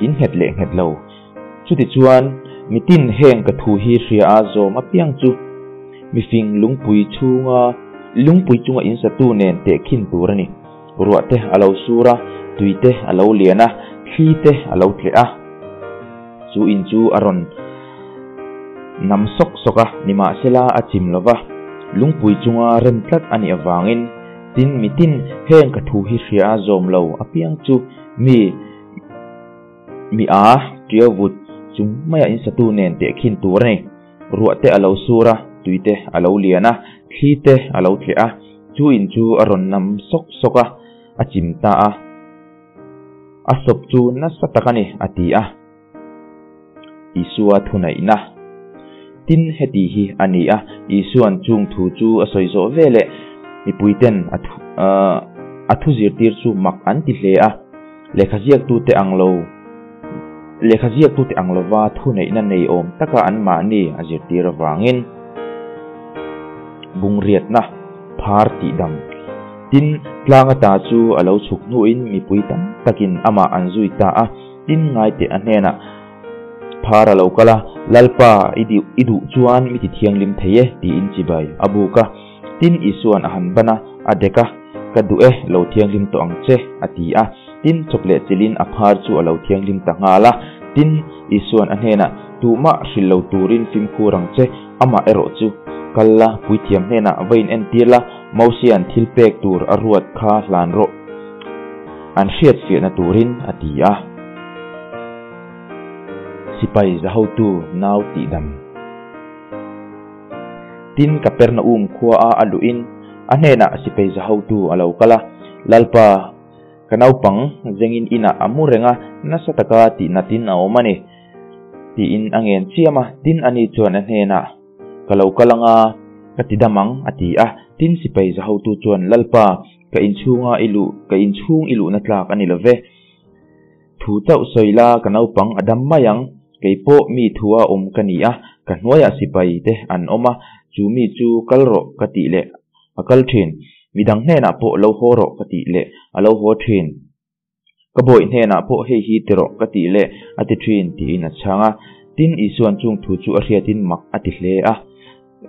In nghet leh nghet lo. Chutichuan, mitin heng ka thu hi hria a zawm apiang chu mifing lungpui chhunga lungpui chunga insatu nen tehkhin tur a ni. Ruah te a lo sur a, tui te a lo lian a, thli te a lo tleh a. Chu in chu a rawn nam sawk sawk a, nimahsela a chim lo va, lungpui chunga rem tlat a nih avangin, tin mitin heng ka thu hi hria a zawm lo apiang chu mi Mi a, tia vut chung maia insatu nen tehkhin tur a ni. Ruah te a lo sur a, tui te a lo lian a, thli te a lo tleh a, chu in chu a rawn nam sawk sawk a, a chim ta a. A sawp chu nasa tak a ni, a ti a. Isua thuneihna. Tin, heti hi a ni a, Isua'n chung thu chu a sawi zawh veleh mipuiten a thu, a thu zirtir chu mak an ti hle a. Lehkha ziaktute ang lo Lehkha ziaktute ang lova thuneihna nei awm taka anmahni a zirtir avangin bungriatna phar tihdam tin tlang ata chu a lo chhuk hnuin mipui tam takin amah an zui ta a, tin ngaite a hnenah phar a lo kal a, Lalpa i i duh chuan mi ti thianghlim thei e tiin chibai a buk a. Tin, Isua'n a han ban a, a dek a, Ka duh e, lo thianghlim tawh ang che, a ti a. Tin, chawp leh chilhin a phar chu a lo thianghlim ta nghal a. Tin, Isua'n a hnenah, Tuhmah hrilh lo turin fimkhur ang che, amah erawh chu kal la, puithiam hnenah va in entir la, Mosia'n thil pek tur a ruat kha hlan rawh, an hriatfiahna turin, a ti a. Sipai zahotu nau tihdam. Tin, Kapernaum khua a a luhin a hnenah sipai za hotu a lo kal a, Lalpa, ka naupang zengin inah a mu reng a, nasa taka tihnatin a awm a ni, tiin a ngen chiam a. Tin, ani chuan a hnenah, Ka lo kal anga, ka ti dam ang, a ti a. Tin, sipai za hotu chuan, Lalpa, ka inchhunga i luh, ka inchhung i luhna tlak a ni lo ve. Thu chauh sawi la, ka naupang a dam mai ang. Kei pawh mi thua awm ka ni a, ka hnuaiah sipai te an awm a, chu mi chu kal rawh ka tih leh a kal thin. Midang hnenah pawh lo haw rawh ka tih leh a lo haw thin. Ka bawih hnenah pawh hei hi ti rawh ka tih leh a ti thin tiin a chhang a. Tin, Isua'n chung thu chu a hriatin mak a ti hle a.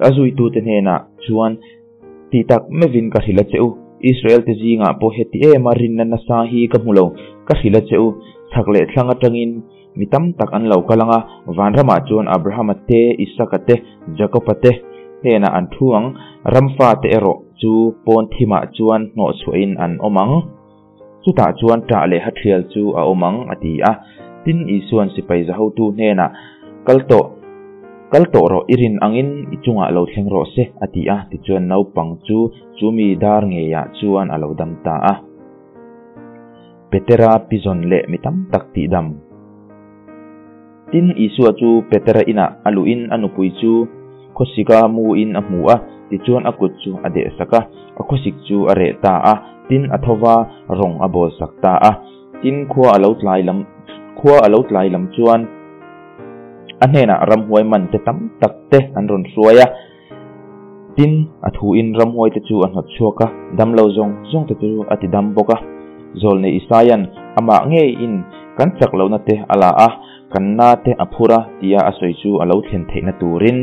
A zuitute hnenah chuan, Ti tak meuhin ka hrilh a che u, Israel-te zingah pawh heti em a rinna nasa hi ka hmu lo, ka hrilh a che u, chhak leh thlang atangin mi tam tak an lo kal ang a, vanramah chuan Abrahama te, Isaka te, Jakoba te hnenah an thu ang, ramfate erawh chu pawn thimah chuan hnawhchhuahin an awm ang. Chutah chuan ṭah leh hathial chu a awm ang, a ti a. Tin, Isua'n sipai zahotu hnenah, Kal tawh, kal tawh rawh, i rin angin i chungah lo thleng rawh se, a ti a. Tichuan naupang chu chu mi dar ngeiah chuan a lo dam ta a. Petera pizawn leh mi tam tak tihdam. Tin, Isua chu Petera inah a luhin a nupui chu khawsika muin a hmu a, tichuan a kut chu a dehsak a, a khawsik chu a reh ta a, tin a tho va, rawng a bawlsak ta a. Tin, khua a lo tlai lam khua a lo tlai lam chuan a hnenah ramhuai man te tam tak te an rawn hruai a. Tin, a thuin ramhuai te chu a hnawt chhuak a, damlo zawng zawng te chu a ti dam bawk a. Zawlnei Isaia'n amah ngeiin kan chak lohna te a la a, kan na te a phur a tia a sawi chu a lo thlen theihna turin.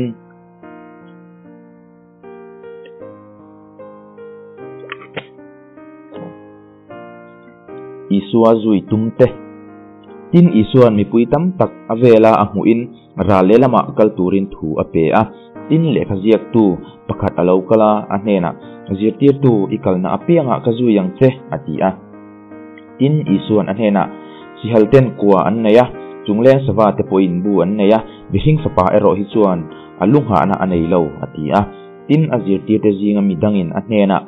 Isua zui tum te. Tin, Isua'n mipui tam tak a vela a hmuhin ral lehlamah kal turin thu a pe a. Tin, lehkha ziaktu pakhat a lo kal a, a hnenah, Zirtirtu, i kalna apiangah ka zui ang che, a ti a. Tin, Isua'n a hnenah, Sihal ten kua an nei a, chungleng sava te pawhin bu an nei a, mihring fapa erawh hi chuan a lu nghahna a nei lo, a ti a. Tin, a zirtirte zinga mi dangin a hnenah.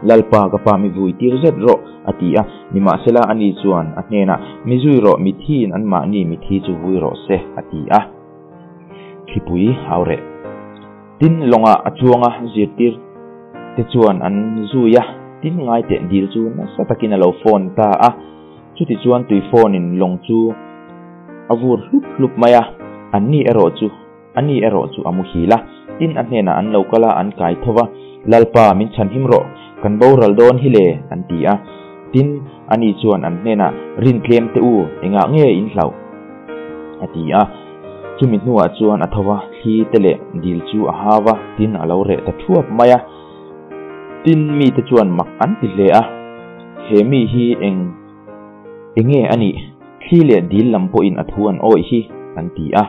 Lalpa, ka pa mi vui tir zet rawh, a ti a. Nimahsela, ani chuan a hnenah, Mi zui rawh, mithiin anmahni mithi chu vui rawh se, a ti a. Thlipui hau reh. Tin, lawngah a chuang a, zirtir te chuan an zui a, tin ngai teh dil chu nasa takin a lo phone ta a. Chutichuan tui phone in lawng chu a vur hlup hlup mai a, anni erawh chu ani erawh chu a muhil a. Tin, a hnenah an lo kal a, an kai tho va, Lalpa, min chhanhim rawh, kan boral dawn hi le, an ti a. Tin, ani chuan an hnenah, Rin tlem teh u, engah nge in hlauh? a ti a. Chumi hnuah chuan a tho va, thli te leh dil chu a hau va, tin a lo reh ta thuap mai a. Tin, mite chuan mak an ti hle a, He mi hi eng enge a nih? Thli leh dil lam pawhin a thu an awih hi, an ti a.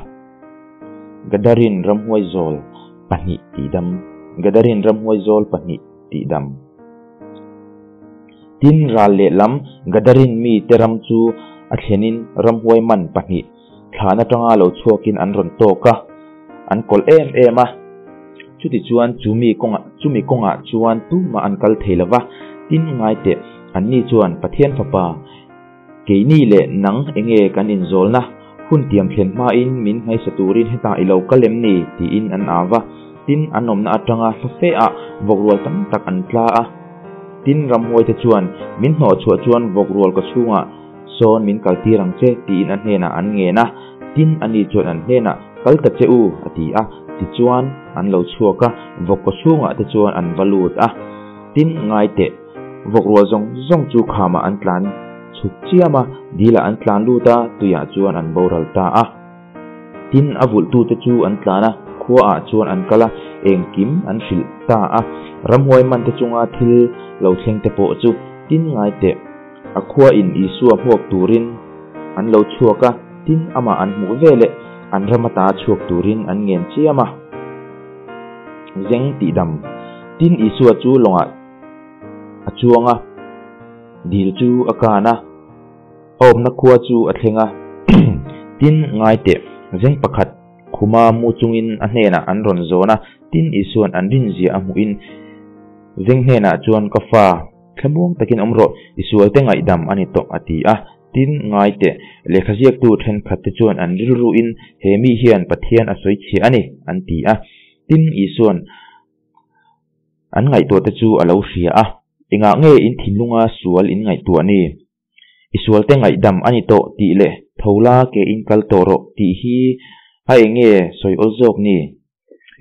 Gadarin ramhuai zawl pahnih tihdam Gadarin ramhuai zawl pahnih tihdam. Tin, ral lehlam Gadarin mite ram chu a thlenin ramhuai man pahnih thlan atanga lo chhuakin an rawn tawk a, an kawlh em em a. Chutichuan chumi kawngah chumi kawngah chuan tumah an kal thei lova, tin ngaiteh, anni chuan Pathian Fapa, Keini leh nang enge kan inzawlna, hun tiam thlen hmain min ngaihsa turin hetah i lo kal em ni? tiin an au va. Tin, an awmna atanga hla fe ah vawkrual tam tak an tla a. Tin, ramhuaite chuan, Min hnawhchhuah chuan vawkrual ka chhungah sawn min kaltir ang che, tiin a hnenah an ngen a. Tin, ani chuan an hnenah, Kal ta che u, a ti a. Tichuan, an lo chhuak a, vawk kaw chhungah te chuan an va lut a. Tin, ngai teh, vawkrual zawng zawng chu khamah an tlan chhuk chiam a, dilah an tlan lut a, tuiah chuan an boral ta a. Tin, a vulhtute chu an tlan a, khuaah chuan an kal a, engkim an hrilh ta a. Ramhuai mante chunga thil lo thleng te pawh chu tin ngai teh. A khuain Isua hmuak turin an lo chhuak a, tin amah an hmuh ve leh an ram ata chhuak turin an ngen chiam a. Zeng tihdam. Tin Isua chu lawngah a chuang a, dil chu a kan a. A awmna khua chu a thleng a, tin, ngai teh, zeng pakhat khuma mu chungin a hnenah an rawn zawn a, tin, Isua'n an rinzia a hmuhin zeng hnenah chuan, Ka fa, thlamuang takin awm rawh, i sualte ngaihdam a ni tawh, a ti a. Tin, ngai teh, lehkha ziaktu thenkhatte chuan an rilruin, He mi hian Pathian a sawi chhiah a ni, an ti a. Tin, Isua'n an ngaihtuahte chu a lo hria a, Engah nge in thinlunga sual in ngaihtuah ni? I sualte ngaihdam a ni tawh tih leh tho la ke in kal tawh rawh tih hi a eng nge sawi awl zawk ni?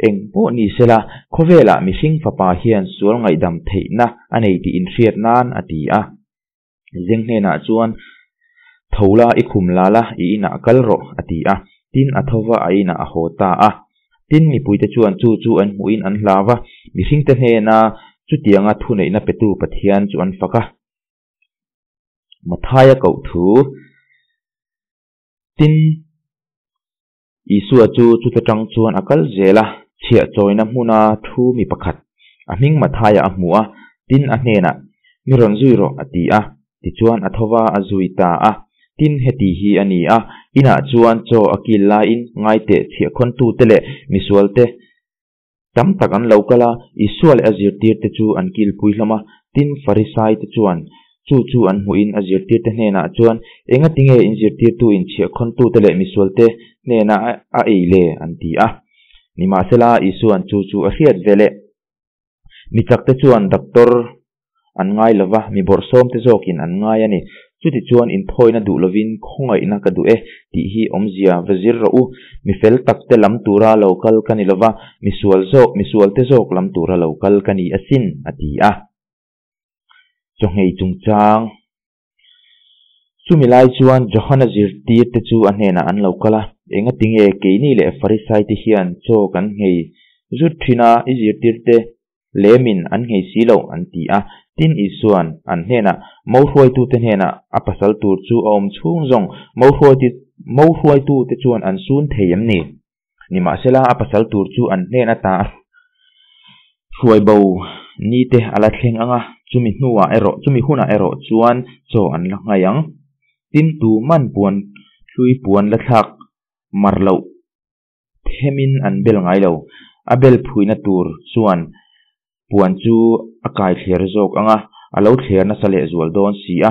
Eng pawh ni sela, khawvelah mihring fapa hian sual ngaihdam theihna a nei tih inhriat nan a ti a. Zeng hnenah chuan, Tho la i khum la la, i inah kal rawh a ti a. Tin, a tho va a inah a haw ta a. Tin, mipuite chuan chu chu an hmuhin an hlau va, mihringte hnena chutianga thuneihna petu Pathian chu an fak a. Mathaia koh thu tin Isua chu chuta tang chuan a kal zel a, chhiah chawina hmuna thu mi pakhat a hming Mathaia a hmu a, tin a hnenah, Mi rawn zui rawh a ti a, tichuan a tho va a zui ta a. Tin heti hi a ni a, inah chuan chaw a kil laiin ngaiteh chhiahkhawntute leh misualte Tam tak an lo kal a, Isua leh a zirtirte chu an kilpui hlawm a. Tin, Farisaite chuan chu chu an hmuhin a zirtirte hnenah chuan, Engati nge in zirtirtu in chhiahkhawntute leh misualte hnena a ei le? an ti a. Nimahsela, Isua'n chu chu a hriat ve leh. Mi chakte chuan doctor an ngai lo va, mi bawrhsawmte zawkin an ngai a ni. Chutichuan inthawina duh lovin khawngaihna ka duh e tih hi awmzia va zir rawh u. Mi fel takte lam tura lo kal ka ni lo va, mi sual zawk, mi sualte zawk lam tura lo kal ka ni asin, a ti a. Chawhngei chungchang. Chumi lai chuan Johana zirtirte chu a hnenah an lo kal a, Engati nge keini leh Farisaite hian chaw kan nghei zut thin a, i zirtirte lemin an nghei si loh? an ti a. Tin, Isua'n an hnenah, Mo hruaitute hnenah a pasal tur chu a awm chhung zawng, mo hruaitute chuan an sun thei em ni? Nimahsela, a pasal tur chu an hnen ata a hruai bo ni te a la thleng ang a, chumi hnuah erawh, chumi hunah erawh chuan chaw an la nghai ang. Tin, tu man puan hlui puan la thlak mar loh themin an bel ngai lo. A bel phuina tur chuan. Puan chu a kai thler zawk ang a, a lo thler nasa lehzual dawn si a.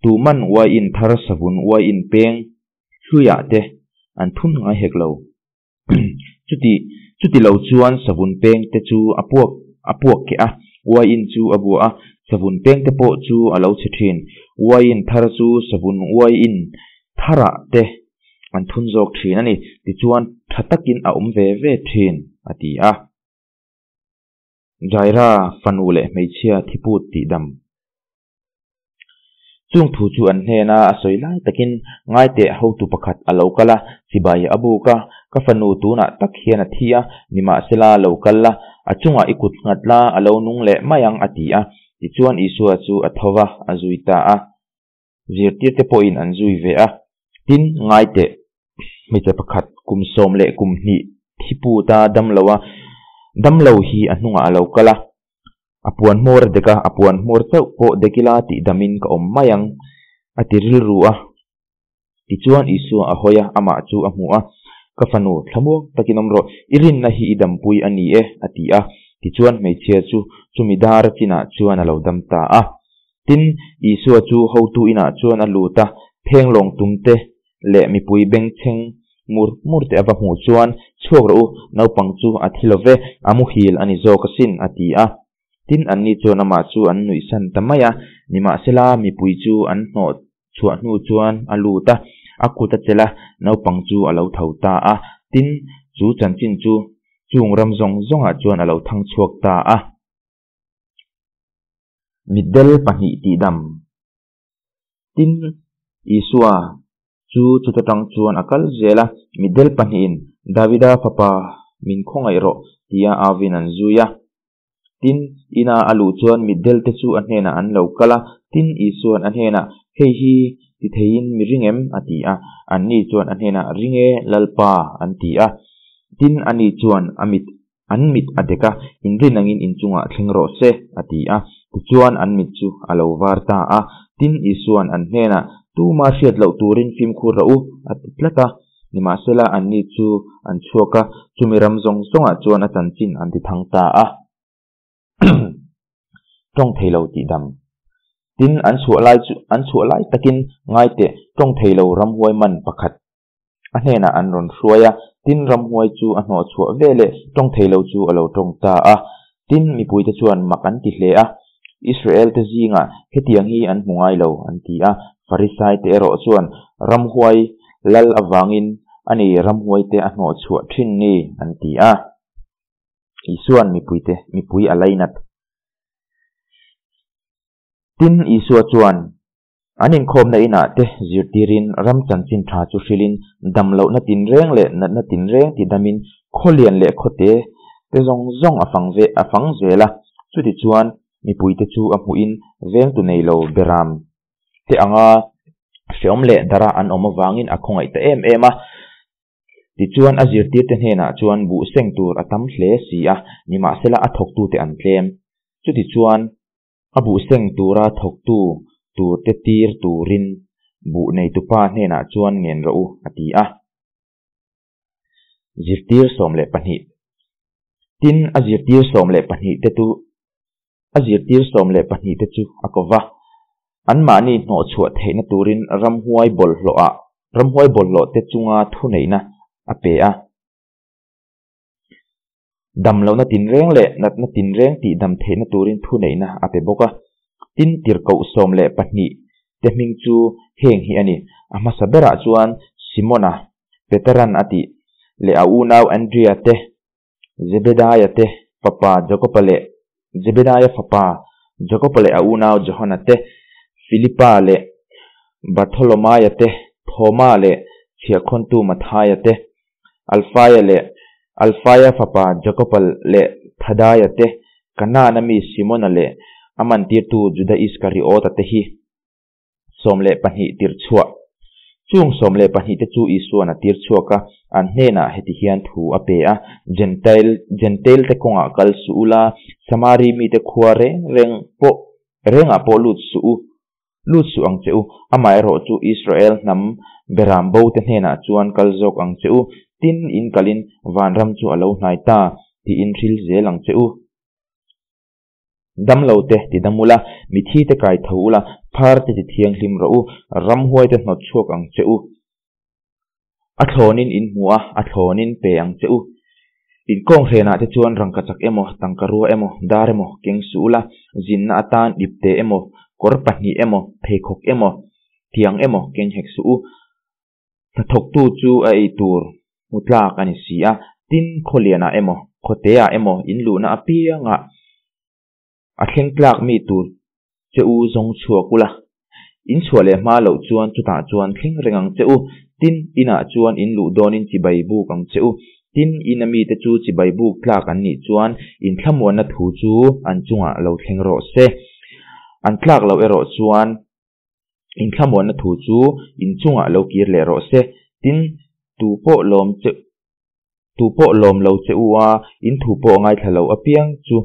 Tuman uaiin thar savun uaiin peng hluiah te an thun ngai hek lo. Chuti chuti lo chuan savun peng te chu a puak a puak keh a, uaiin chu a bua a, savun peng te pawh chu a lo chhe thin. Uaiin thar chu savun uaiin tharah te an thun zawk thin a ni. Tichuan tha takin a awm ve ve thin, a ti a. Jaira fanu leh hmeichhia thiput tihdam. Chung thu chu an hnena a sawi lai takin ngaiteh hotu pakhat a lo kal a, chibai a buk a, Ka fanu tunah tak hian a thi a, nimahsela lo kal la, a chungah i kut nghat la, a lo nung leh mai ang a ti a. Tichuan Isua chu a tho va, a zui ta a. Zirtirte pawhin an zui ve a. Tin, ngaiteh, hmeichhe pakhat kum 12 thiputa damlo a, damlo hi a hnungah a lo kal a. A puan hmawr a dek a, a puan hmawr chauh pawh dek ila tih damin ka awm mai ang, a ti rilru a. Tichuan Isua a hawi a, amah chu a hmu a, Ka fanu, thlamuang takin awm rawh, i rinna hi i dampui a ni e, a ti a. Tichuan hmeichhia chu chumi dar chinah chuan a lo dam ta a. Tin, Isua chu hotu inah chuan a lut a, phenglawng tumte leh mipui bengchheng mur mur te a va hmuh chuan, Chhuak rawh u, naupang chu a thi lo ve, a muhil a ni zawk asin, a ti a. Tin, anni chuan amah chu an nuihsan ta mai a, nimahsela mipui chu an hnawh chhuah hnu chuan a lut a, a kut a chelh a, naupang chu a lo tho ta a. Tin, chu chanchin chu chung ram zawng zawngah chuan a lo thang chhuak ta a. Mitdel pahnih tihdam. Tin, Isua chu chuta tang chuan a kal zel a, mitdel pahnihin, Davida fapa, min khawngaih rawh, tia auvin an zui a. Tin, ina a luh chuan mitdel te chu a hnenah an lo kal a. Tin, Isua'n a hnenah, Hei hi ti theiin mi ring em? a ti a. Anni chuan a hnenah, Ring e, Lalpa, an ti a. Tin, ani chuan a mit An mit a dek a, inrin angin inchungah thleng rawh se, a ti a. Tichuan an mit chu a lo var ta a. Tin, Isua'n an hnenah, Tuma hriat loh turin fimkhur rawh u, a ti tlat a. Nimahsela, anni chu an chhuak a, chumi ram zawng zawngah chuan a chanchin an ti thang ta a. Tawng thei lo tih dam. Tin, an chhuah lai chu an chhuah lai takin ngaiteh tawng thei lo ramhuai man pakhat A hnenah an rawn hruai a, tin ramhuai chu a hnawh chhuah ve leh tawng thei lo chu a lo tawng ta a. Tin, mipuite chuan mak an ti hle a, Israel-te zingah hetiang hi an hmu ngai lo, an ti a. Farisaite erawh chuan ramhuai lal avangin a ni ramhuaite a hnawh chhuah thin ni, an ti a. Isua'n mipuite mipui a lainat. Tin, Isua chuan An inkhawmna inah te zirtirin ram chanchin tha chu hrilhin damlohna tinreng leh natna tinreng tidamin khawlian leh khawte te zawng zawng a fang ve a fang zel a. Chutichuan mipuite chu a hmuhin vengtu nei lo beram te anga hreawm leh dara an awm avangin a khawngaih ta em em a. Tichuan a zirtirte hnenah chuan buh seng tur a tam hle si a, nimahsela a thawktute an tlem. Chutichuan A buh seng tura thawktu turte tir turin buh neitupa hnenah chuan ngen rawh u, a ti a. Zirtir 12 Tin, a zirtir 12 te tu a zirtir 12 te chu a ko va. Anmahni hnawhchhuah theihna turin ramhuai bawlhhlawhah ramhuai bawlhhlawhte chunga thuneihna a pe a. Damlohna tinreng leh natna tinreng tihdam theihna turin thuneihna a pe bawk a. Tin, tirhkoh 12 te hming chu heng hi a ni. A hmasa berah chuan Simona, Peteran a tih, leh a unau Andrea te, Zebedaia te fapa Jakoba leh Zebedaia fapa Jakoba leh a unau Johana te, Filipa leh Bartholomaia te, Thoma leh chhiahkhawntu Mathaia te, Alfaia leh Alfaia fapa Jakoba leh Thadaia te, Kanaana mi Simona leh a mantirtu Juda Iskariota te hi 12 tir chhuah. Chung 12 te chu Isuan a tir chhuak a, an hnenah heti hian thu a pe a, Jentail, Jentail te kawngah kal suh ula, Samari mite khua reng reng pawh rengah pawh lut suh u, Lut suh ang che u, amaherawh chu Israel hnam beram bo te hnenah chuan kal zawk ang che u, tin in kalin vanram chu a lo hnai ta, tiin hril zel ang che u. Damlo te ti dam ula, mithi te kai tho ula, phar te ti thianghlim rawh u, ramhuai te hnawt chhuak ang che u. A thlawnin in hmu a, a thlawnin pe ang che u. In kawng hrenah te chuan rangkachak emaw, tangkarua emaw, dar emaw keng suh ula, zinna atan ipte emaw, kawr pahnih emaw, pheikhawk emaw, tiang emaw keng hek suh u. Hnathawktu chu a ei tur hmu tlak a ni si a, tin khawlianah emaw, khawteah emaw in luhna apiangah a thleng tlak mi tur che u zawng chhuak ula. In chhuah leh hma loh chuan chutah chuan thleng reng ang che u. Tin, inah chuan in luh dawnin chibai buk ang che u. Tin, ina mite chu chibai buk tlak an nih chuan in thlamuanna thu chu an chungah lo thleng rawh se. An tlak loh erawh chuan in thlamuanna thu chu in chungah lo kir leh rawh se. Tin, tu pawh lawm che tu pawh lawm lo che u a, in thu pawh ngaithla lo apiang chu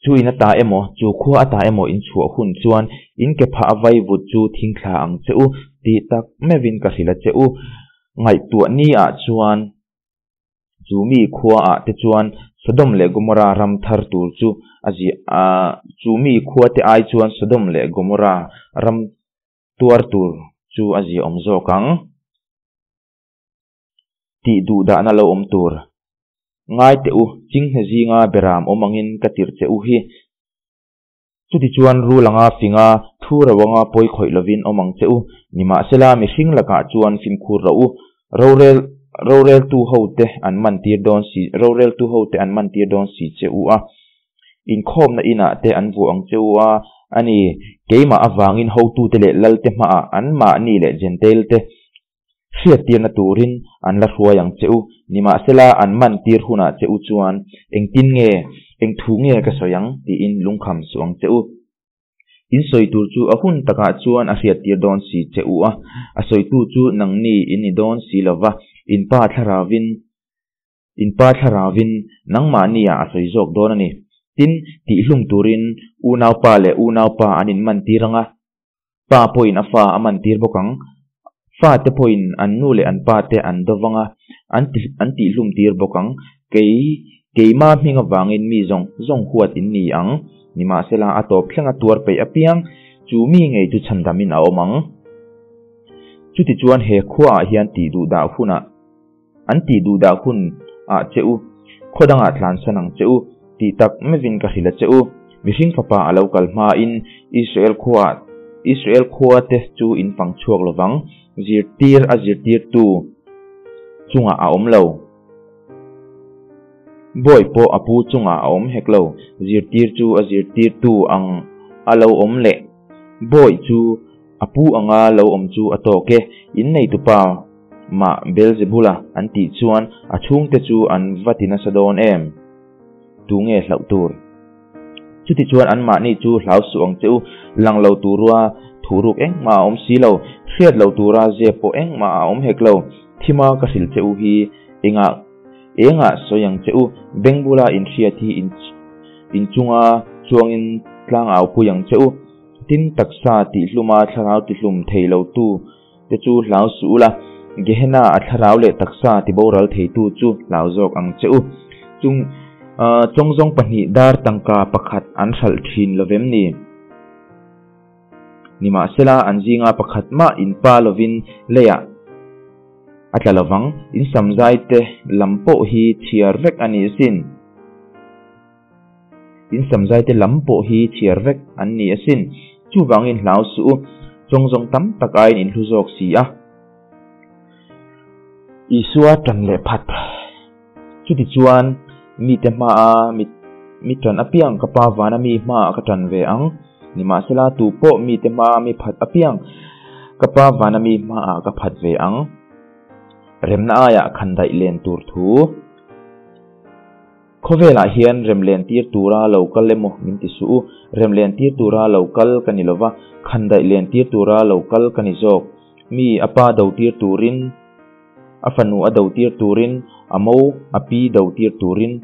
chu in ata emaw, chu khua ata emaw in chhuah hun chuan in ke phah a vai vut chu thing thla ang che u tih tak meuhin ka hrilh a che u. Ngaihtuah ni ah chuan chu mi khua ah te chuan Sodom leh Gomorra ram thar tur chu a ziah a, chu mi khua te ai chuan Sodom leh Gomorra ram tuar tur chu a ziah awm zawk ang. Tih duh dahna lo awm tur. Ngai teh u, chinghne zinga beram awm angin ka tirh che u hi. Chutichuan rul anga finga, thu ro anga pawi khawih lovin awm ang che u. Nimahsela, mihring lakah chuan fimkhur rawh u. Rorel roreltu hote an man tir dawn si roreltu hote an man tir dawn si che u a. Inkhawmna inah te an vuah ang che u a, a ni, keimah avangin hotute leh lalte hmaah anmahni leh Jentail te Hriattirna turin an la hruai ang che u. Nimahsela, an man tir hunah che u chuan, Engtin nge, eng thu nge ka sawi ang? tiin lungkham suh ang che u. In sawi tur chu a hun takah chuan a hriattir dawn si che u a, a sawitu chu nangni in ni dawn si lo va, in pa thlarauvin In pa thlarauvin nangmahniah a sawi zawk dawn a ni. Tin, tihhlum turin unaupa leh unaupa an inmantir ang a, pa pawhin a fa a mantir bawk ang. Fate pawhin an nu leh an pate an do vang a, an ti an tihhlum tir bawk ang. Kei, keima hming avangin mi zawng zawng huat in ni ang. Nimahsela, a tawp thlenga tuar peih apiang, chu mi ngei chu chhandamin a awm ang. Chutichuan he khuaah hian tih duhdah hunah, An tih duh dah hun ah che u, khaw dangah tlansan ang che u, tih tak mevin ka hrilh a che u. Mihring fapa a lo kal hmain Israel khua Israel khua te chu in fang chhuak lovang, zirtir a zirtirtu chungah a awm lo. Bawi pawh a pu chungah a awm hek lo, zirtir chu a zirtirtu ang a lo awm leh. Bawi chu A pu anga lo awm chu a tawk e, inneitupa mah Beelzebula an tih chuan a chhungte chu an va ti nasa dawn em? Tu nge hlauh tur? Chutichuan anmahni chu hlau suh ang che u, lang lo turua thuruk engmah a awm si lo, hriat lo tura zep pawh engmah a awm hek lo, thima ka hrilh che u hi engah engah sawi ang che u, beng bula inhriat hi inchunga chuangin tlang au pui ang che u. Tin, taksa tihluma thlarau tihlum thei lotu te chu hlau suh ula, Gehenna a thlarau leh taksa tiboral theitu chu hlau zawk ang che u. Chung chawngzawng pahnih dar tangka pakhat an hralh thin lovem ni? Nimahsela, an zinga pakhat mah in pa lovin leiah a tla lovang, in samzai te lam pawh hi chhiar vek a ni asin. In samzaite lam pawh hi chhiar vek an ni asin. Chuvangin hlau suh u, chawngzawng tam tak aiin in hlu zawk si a. Isua tan leh phat. Chutichuan, mite hmaa mi mi tan apiang ka Pa vana mi hmaah ka tan ve ang. Nimahsela, tu pawh mite hmaa mi phat apiang ka Pa vana mi hmaah ka phat ve ang. Remna aiah khandaih len tur thu. Khawvelah hian remlen tir tura lo kal emaw min ti suh u, remlen tir tura lo kal ka ni lova, khandaih len tir tura lo kal ka ni zawk. Mi a pa do tir turin, a fanu a do tir turin, a mo a pi do tir turin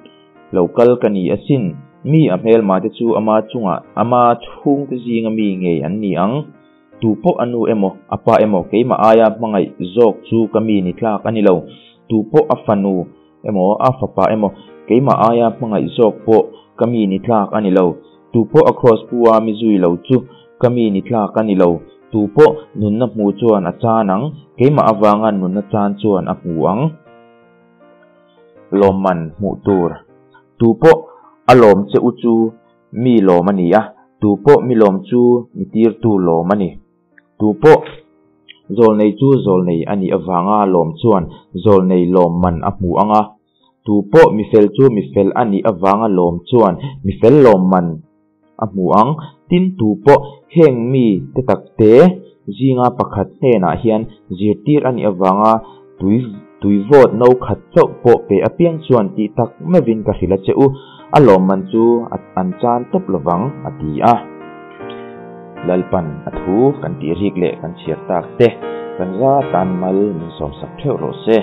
lo kal ka ni asin. Mi a hmelma te chu ama chungah ama chhungte zinga mi ngei an ni ang. Tu pawh a nu emaw, a pa emaw keimah aia hmangaih zawk chu ka mi ni tlak a ni lo. Tu pawh a fanu emaw a fapa emaw keimah aia hmangaih zawk pawh ka mi ni tlak a ni lo. Tupawh a kraws pu a mi zui lo chu ka mi ni tlak a ni lo. Tupawh nunna hmu chuan a chan ang, keimah avanga nunna chan chuan a hmu ang. Lawmman hmuh tur. Tupawh a lawm che u chu mi lawm a ni a, tupawh mi lawm chu mi tirtu lawm a ni. Tupawh zawlnei chu zawlnei a nih avanga lawm chuan zawlnei lawmman a hmu ang a, tupawh mifel chu mifel a nih avanga lawm chuan mifel lawmman a hmu ang. Tin, tupawh heng mi te takte zinga pakhat hnenah hian zirtir a nih avanga tui tui vawt no khat chauh pawh pe apiang chuan tih tak meuhin ka hrilh a che u, a lawmman chu an chan tawp lovang, a ti a. Lalpan a thu kan tih rik leh kan chhiar tak te kan za tan mal min sawmsak theuh rawh se.